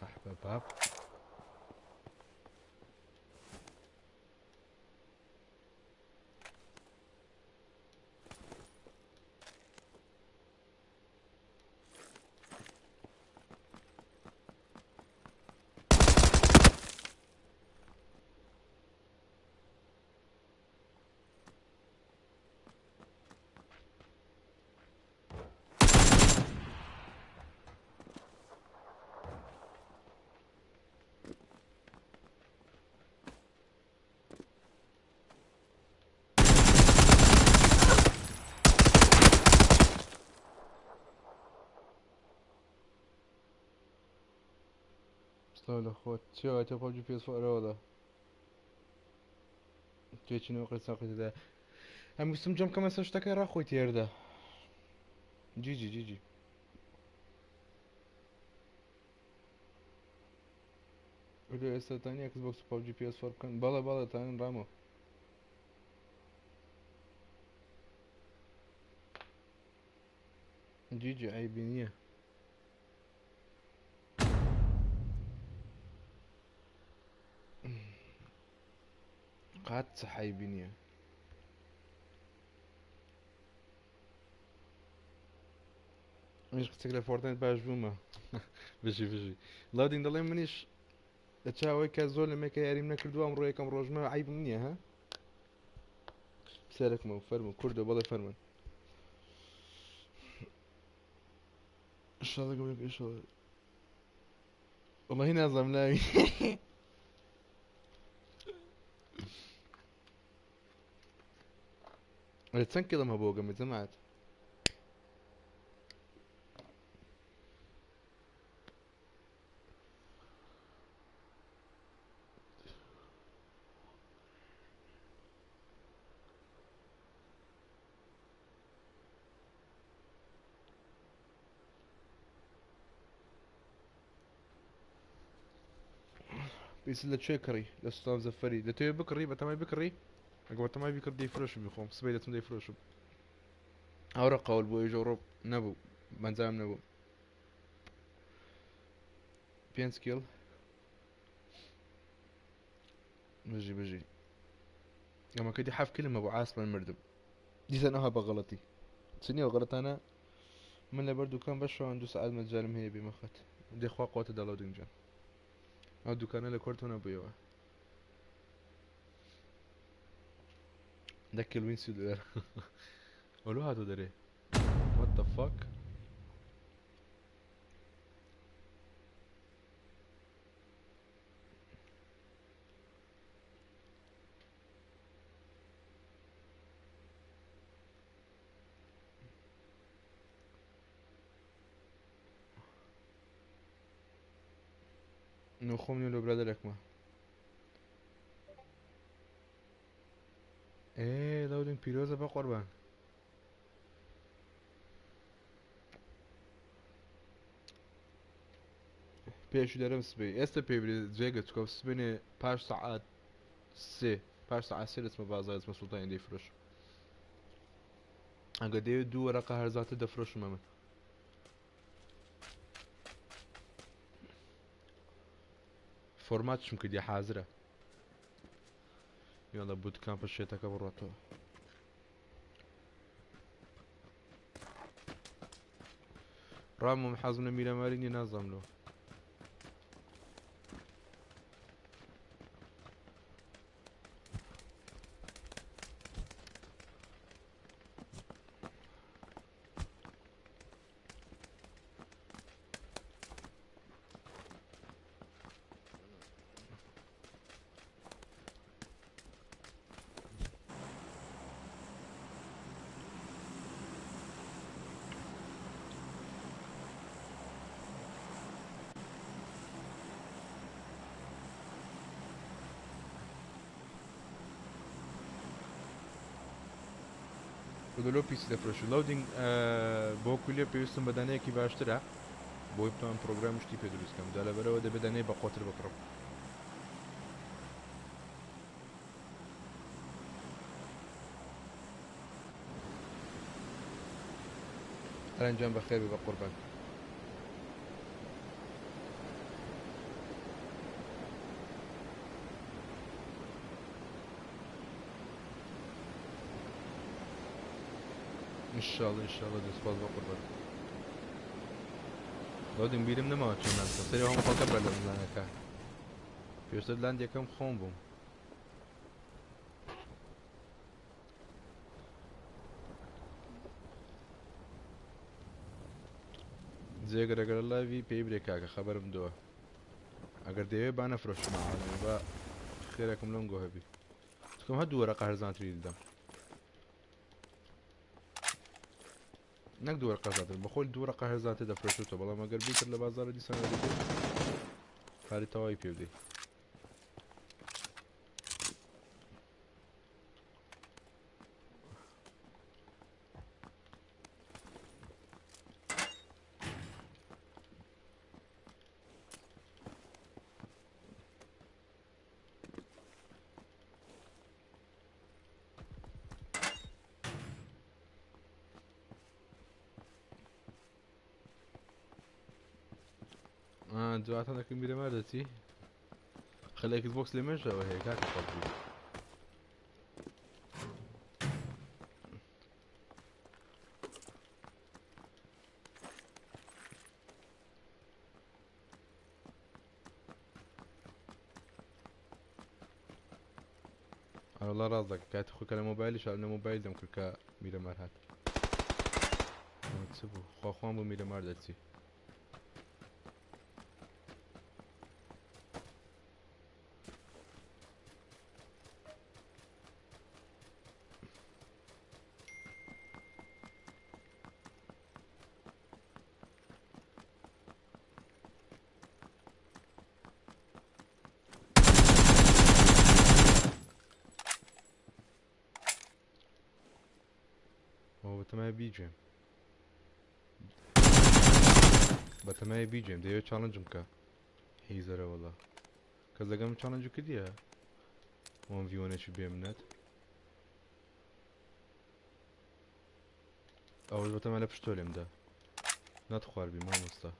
قحبة باب. سلاو لە خۆت چێوە تۆ پەبجی پێ ئەرەوەڵە تێچینەوە قساقیدا ئەم ویستم جەم کەمە سەر شتەکەی ڕاخۆی تێردا. جیجی جیجی لۆ ئێستا تانی ئەکس بۆکس و پەبجی پێ بکەن. بەڵێ بەڵێ تانن ڕامۆ. جیجی عیبی نییە. قات عیبی نییە. منیش قسێک لە فۆرتنایت باش بوومە. بژی بژی. لاودین دەڵێ منیش لە چاوەی کە زۆر لە مێکە یاریم نەکردووە، ئەمڕۆ یەکەم ڕۆژمە، عیبم نییە ها؟ پرسیارێکمەوە فەرموو. کوردە بەڵێ فەرموون. ئینشاڵڵا گەورە ئینشاڵڵا. والله نازانم ناوی. ئەرێ چەند کیڵم هەبوو گەمە جەماعەت؟ پێویست لە کوێ کڕی؟ لە سوڵتان زەفەری. دەتەوێت بکڕی؟ بەتەمای بکڕی؟ ئەگەر بەتەمای بکڕ دەیفرۆشم بخۆم، سبەی دەچم دەیفرۆشم. ئەوڕە قەول بۆ ئیژەڕۆ نەبوو، بەنجام نەبوو. 5 کیڵ. بژی بژی. ئەمەکە دی 7 کیلم هەبوو، عاسمان مردم. دیسان ئەوها بە غەڵەتی. چ نییە غەڵەتانە؟ من لەبەر دوکان بەشەوان 2 سەعات مەجالم هەیە بێمەخەت. دەخوا قوتە دەڵەو دنجان. ئەو دوکانە لە کۆرتۆ نەبوویەوە. 10 کیلوین 30 دلار. ئەولو هاتۆ دەرێ. What the fuck؟ نو خۆم نیە لۆ برادەرێکمە. ئێ لەودن پیرۆزە بە قوربان. پێشی دەرم سبەی ئێستا پێ برێ جێگە چکە سبێنێ پاش سەعات سێ پاش سەعات سێ دەچمە بازار دەچمە سوڵتانی دەیفرۆشم ئەگە دەیەوێت دوو وەرەقە هەرزانتر دەفرۆشم ئەمن فۆرمات چم کردی حازرە یاڵە بوتکامپە شێتەکە بڕۆتەوە. ڕامم حەزم لە میرەماری نیە نازانم لۆ. لۆ پیسی دەفرۆشی لۆدینگ بۆ کولیە پێویستم بە دانەیەکی باشترە بۆی بتوانم پرۆگرام شتی پێ دروست کەم جا لەبەرەوە دەبێت دانەی بە قۆتر بکڕم. ئەرەنجان بەخێر بێ بە قوربان. ئینشاڵڵا ئینشاڵڵا دەست سوپاس بۆ قوربان. لۆدین بیرم نەماوە چۆن لاند بکەم سەری هەموو خەڵکە بەر لە من لاندەکە پێشتر لاند یەکەم خۆم بووم. جێگەرە گەرە لایڤی پێی برێ کاکە خەبەرم دۆ ئەگەر دەیەوێ با نەفرۆشمە عالەمێ با خێرێکم لەم گۆ هەبی چکم هەر دوو وەرەقە هەرزانتری دەدەم نەک دوو وەرەقە هەرزانتر بەخۆی دوو وەرەقە هەرزانتر دەفرۆشێتەوە بەڵام ئەگەر بیتر لە بازاڕ دیسان وەریگری پارەی تەواوی پێ بدەیت. دواتان دەکەم بیرەمار دەچی خەلە ئێکس بۆکس لە مێژەوە هەیە کاکە فەزڵی. ئەوەڵا ڕاست دەکە کاتی خۆی کە لە مۆبایلیش لە مۆبایل دەم کرد کە میرەمار هات چ بوو خوا خوان بۆ میرەمار دەچی بەتەمای بیگێم بەتەمای بیگێم دەیەوێت چاڵنجم بکە هیزەرە وەڵا کەس لەگەم چاڵنج کردیە وەم ڤیوەنێکی بێمنەت ئەوەش بەتەما لە پشتۆ لێمدا نەتخواربی مامۆستا.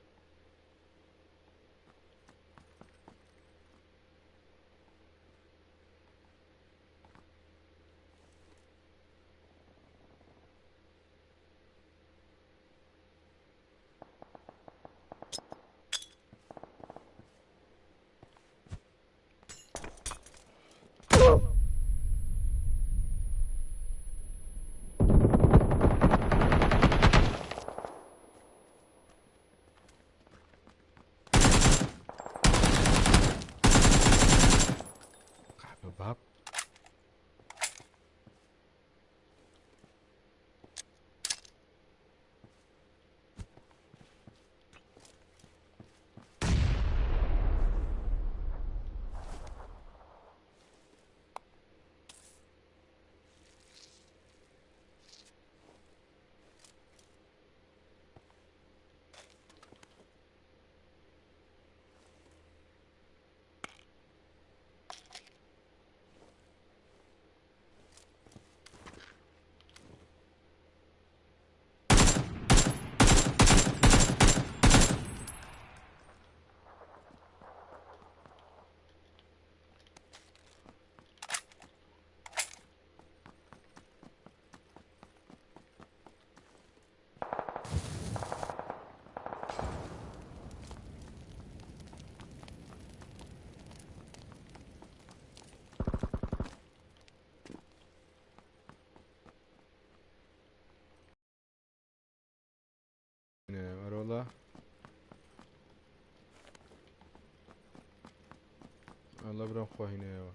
وەڵا برام خوا هینایەوە.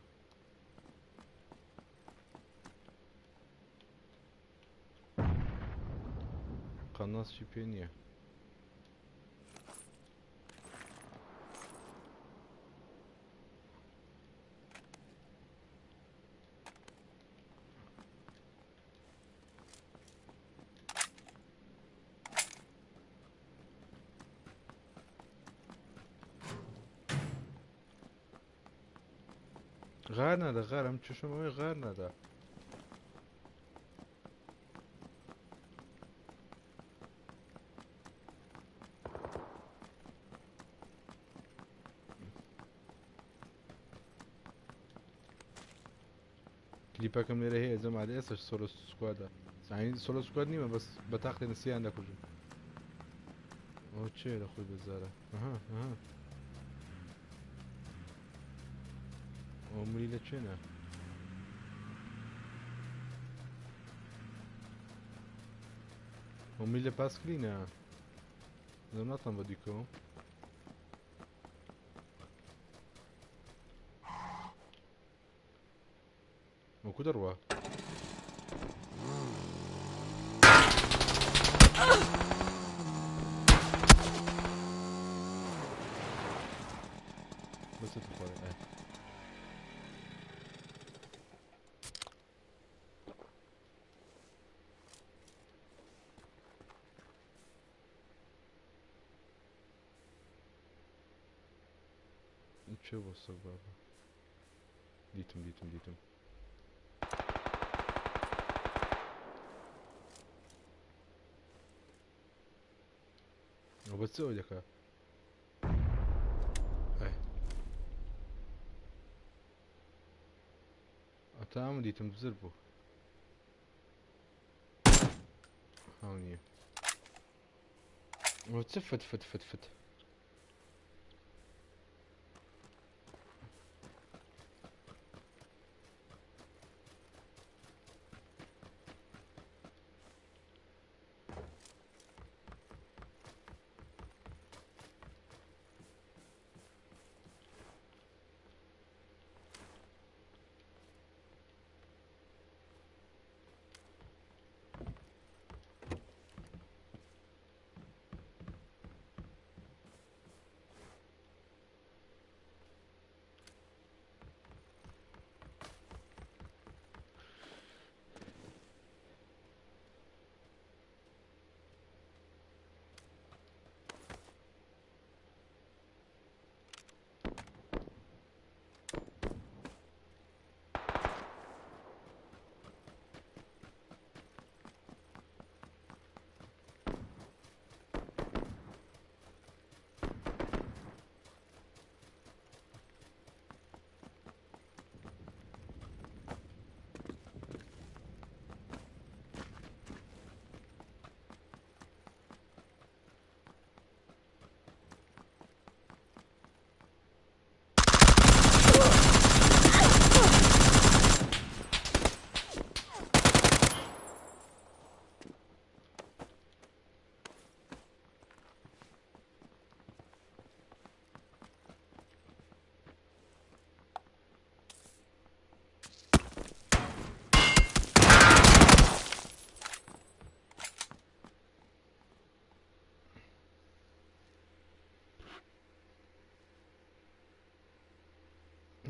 قەناس چی پێ نییە. غار نادا غار ئەم چشم ئەوەی غار نادا. کلیپەکەم لێرە هەیە جەماعەت ئێستاش solo squad ە یانی solo squad نیمە بەس بە تاقی نسیان دەکوژم. ئەوە چێ لە خۆی بەزارە؟ ئەها ئەها ئەو ملی لە چێنە؟ ئەو ملی لە پاسکلینە زۆر ناتان بە دیکەوە. وەکو دەڕوا. بەسە خوارێ ئای. چێ بۆ سەگ بابا؟ دیتم دیتم دیتم. ئەو بە چ ئەوی دەکا؟ ئەی. ئەتا ئەم دیتم بزر بوو. هاو نییە. ئەوە چ فت فت فت فت.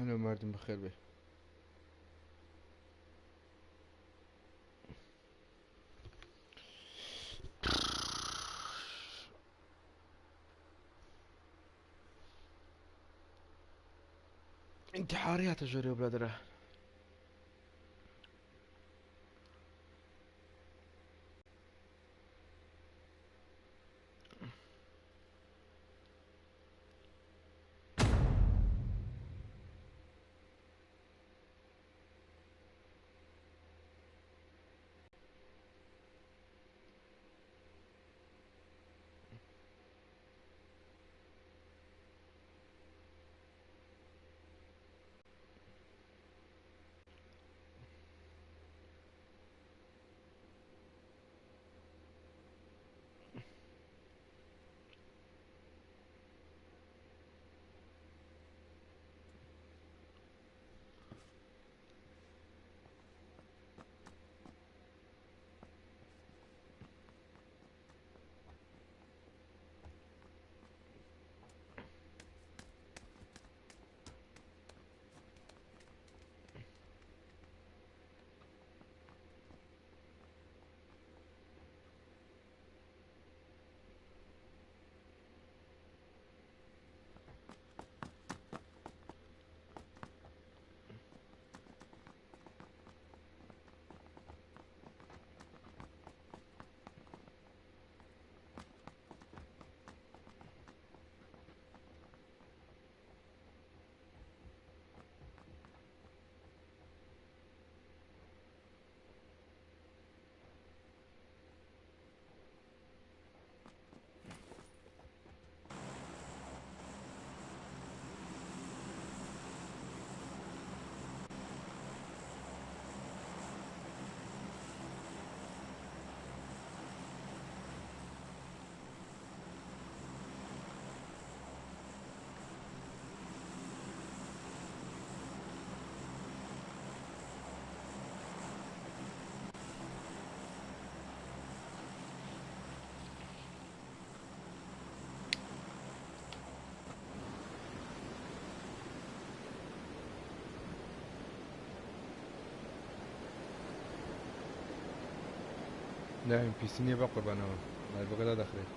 هەلۆ مردم بەخێر بێ. انتحاري هاتە ژۆرێ برادەرە. لا ام بي سي نییە بە قوربانەوە لایڤەکە دادەخرێت.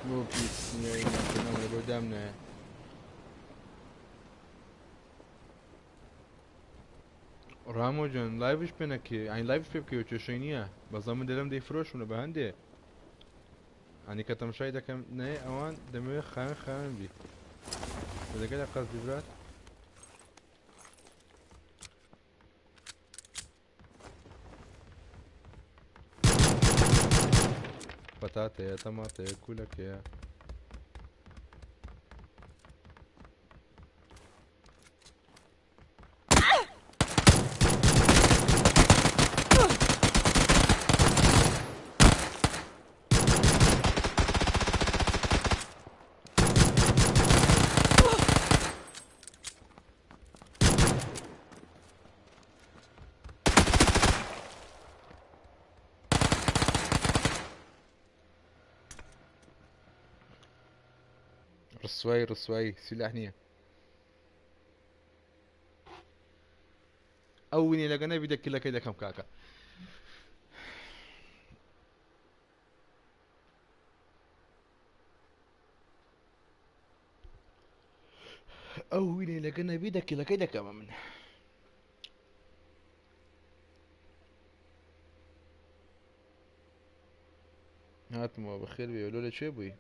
بۆ پیسی نییە بۆ دامنایە. ڕامۆ جان لایڤش پێ نەکێ ئەین لایڤش پێ بکەوە کێشەی نییە، بەزە من دەرم دەیفرۆشم لە بە هەندێ ئەنی کە تەمشای دەکەم نەیە ئەوان دەمەوێت خاوێن خاوێن بی دەگەلە قەزدی برات. پەتاتەیە، تەماتەیە، کولەکەیە. ڕسوایی ڕسوایی سیلاح نییە. ئەو وینی لەگە نەبی دە کلەکەی دەکەم کاکە. ئەو وینی لەگە نەبی دە کلەکەی دەکەمە من. هاتمەوە بەخێر بێ. لۆ لەکوێ بووی؟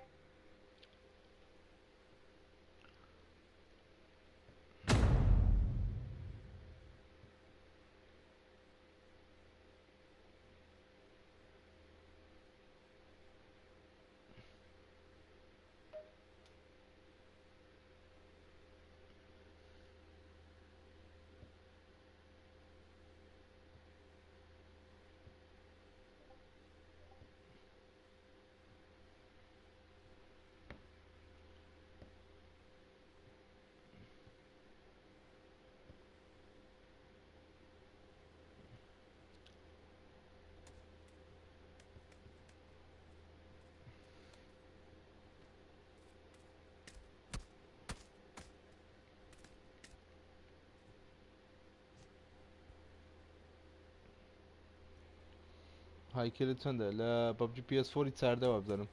هایکلت چەندە لە PUBG PS4 چاردەوە بزانم.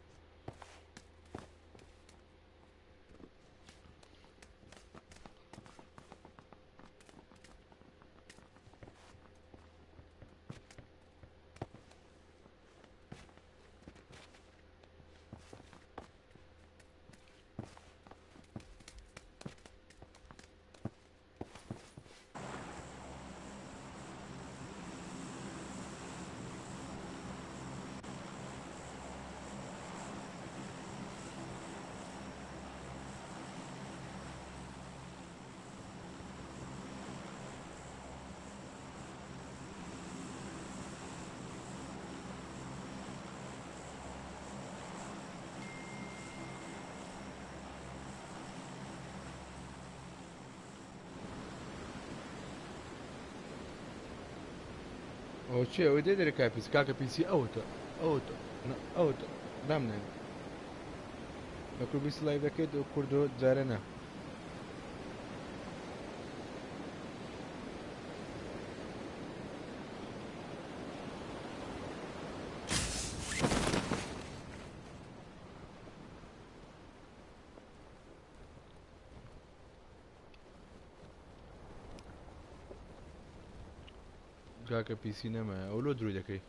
ئەوە چییە؟ ئەوەی دێ دەرێ کاکە پیسی، کاکە پیسی ئەوەتە ئەوەتە ئەوەتە دامنێن لە کوردی سلایڤ دەکەیت و کوردۆ جارێ نا. کاکە پیسی نەمایە، ئەو لۆ درۆی دەکەی.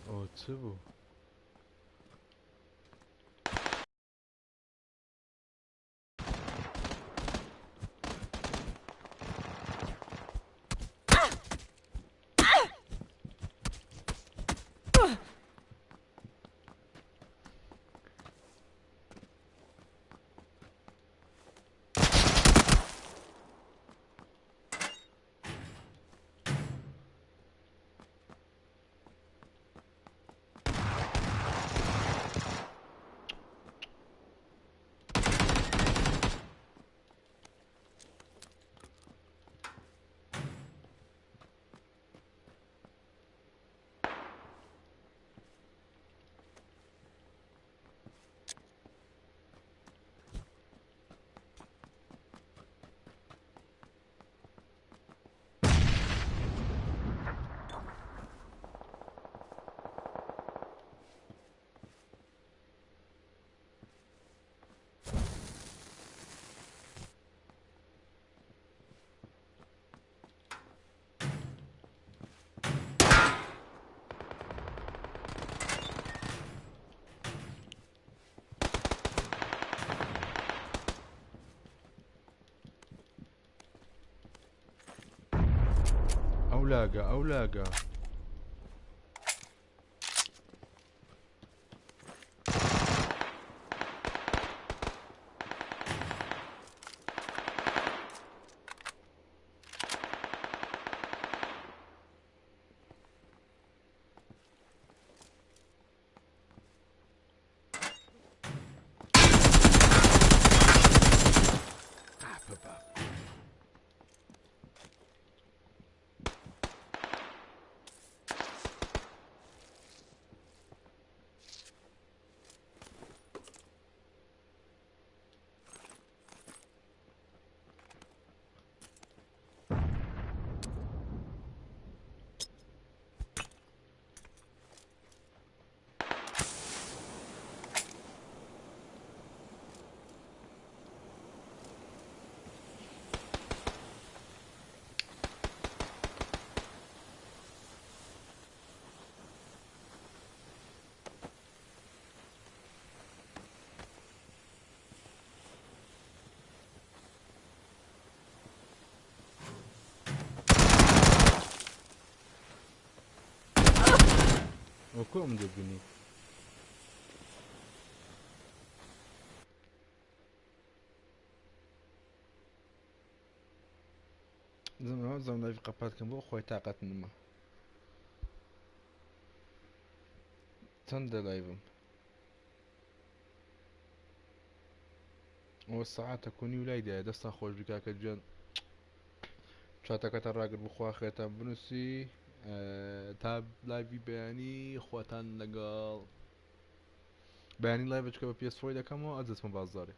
ئەوە چ بوو؟ لاگە ئەو لاگە. وەکو ئەم دەبینی. زەم لایڤ قەپات کەم بۆ خۆی تاقەت نما. چەندە لایڤم؟ ئەوە سەعاتە کۆنی و لای دایە. دەستان خۆش بی کاکە گیان. چاتەکەتان ڕاگر بخوا خێرتان بنووسی. تا لایڤی بەیانی خواتان لەگەڵ. بەیانی لایڤ چکە بە PS4 دەکەمەوە ئەجەسمە بازاڕێ.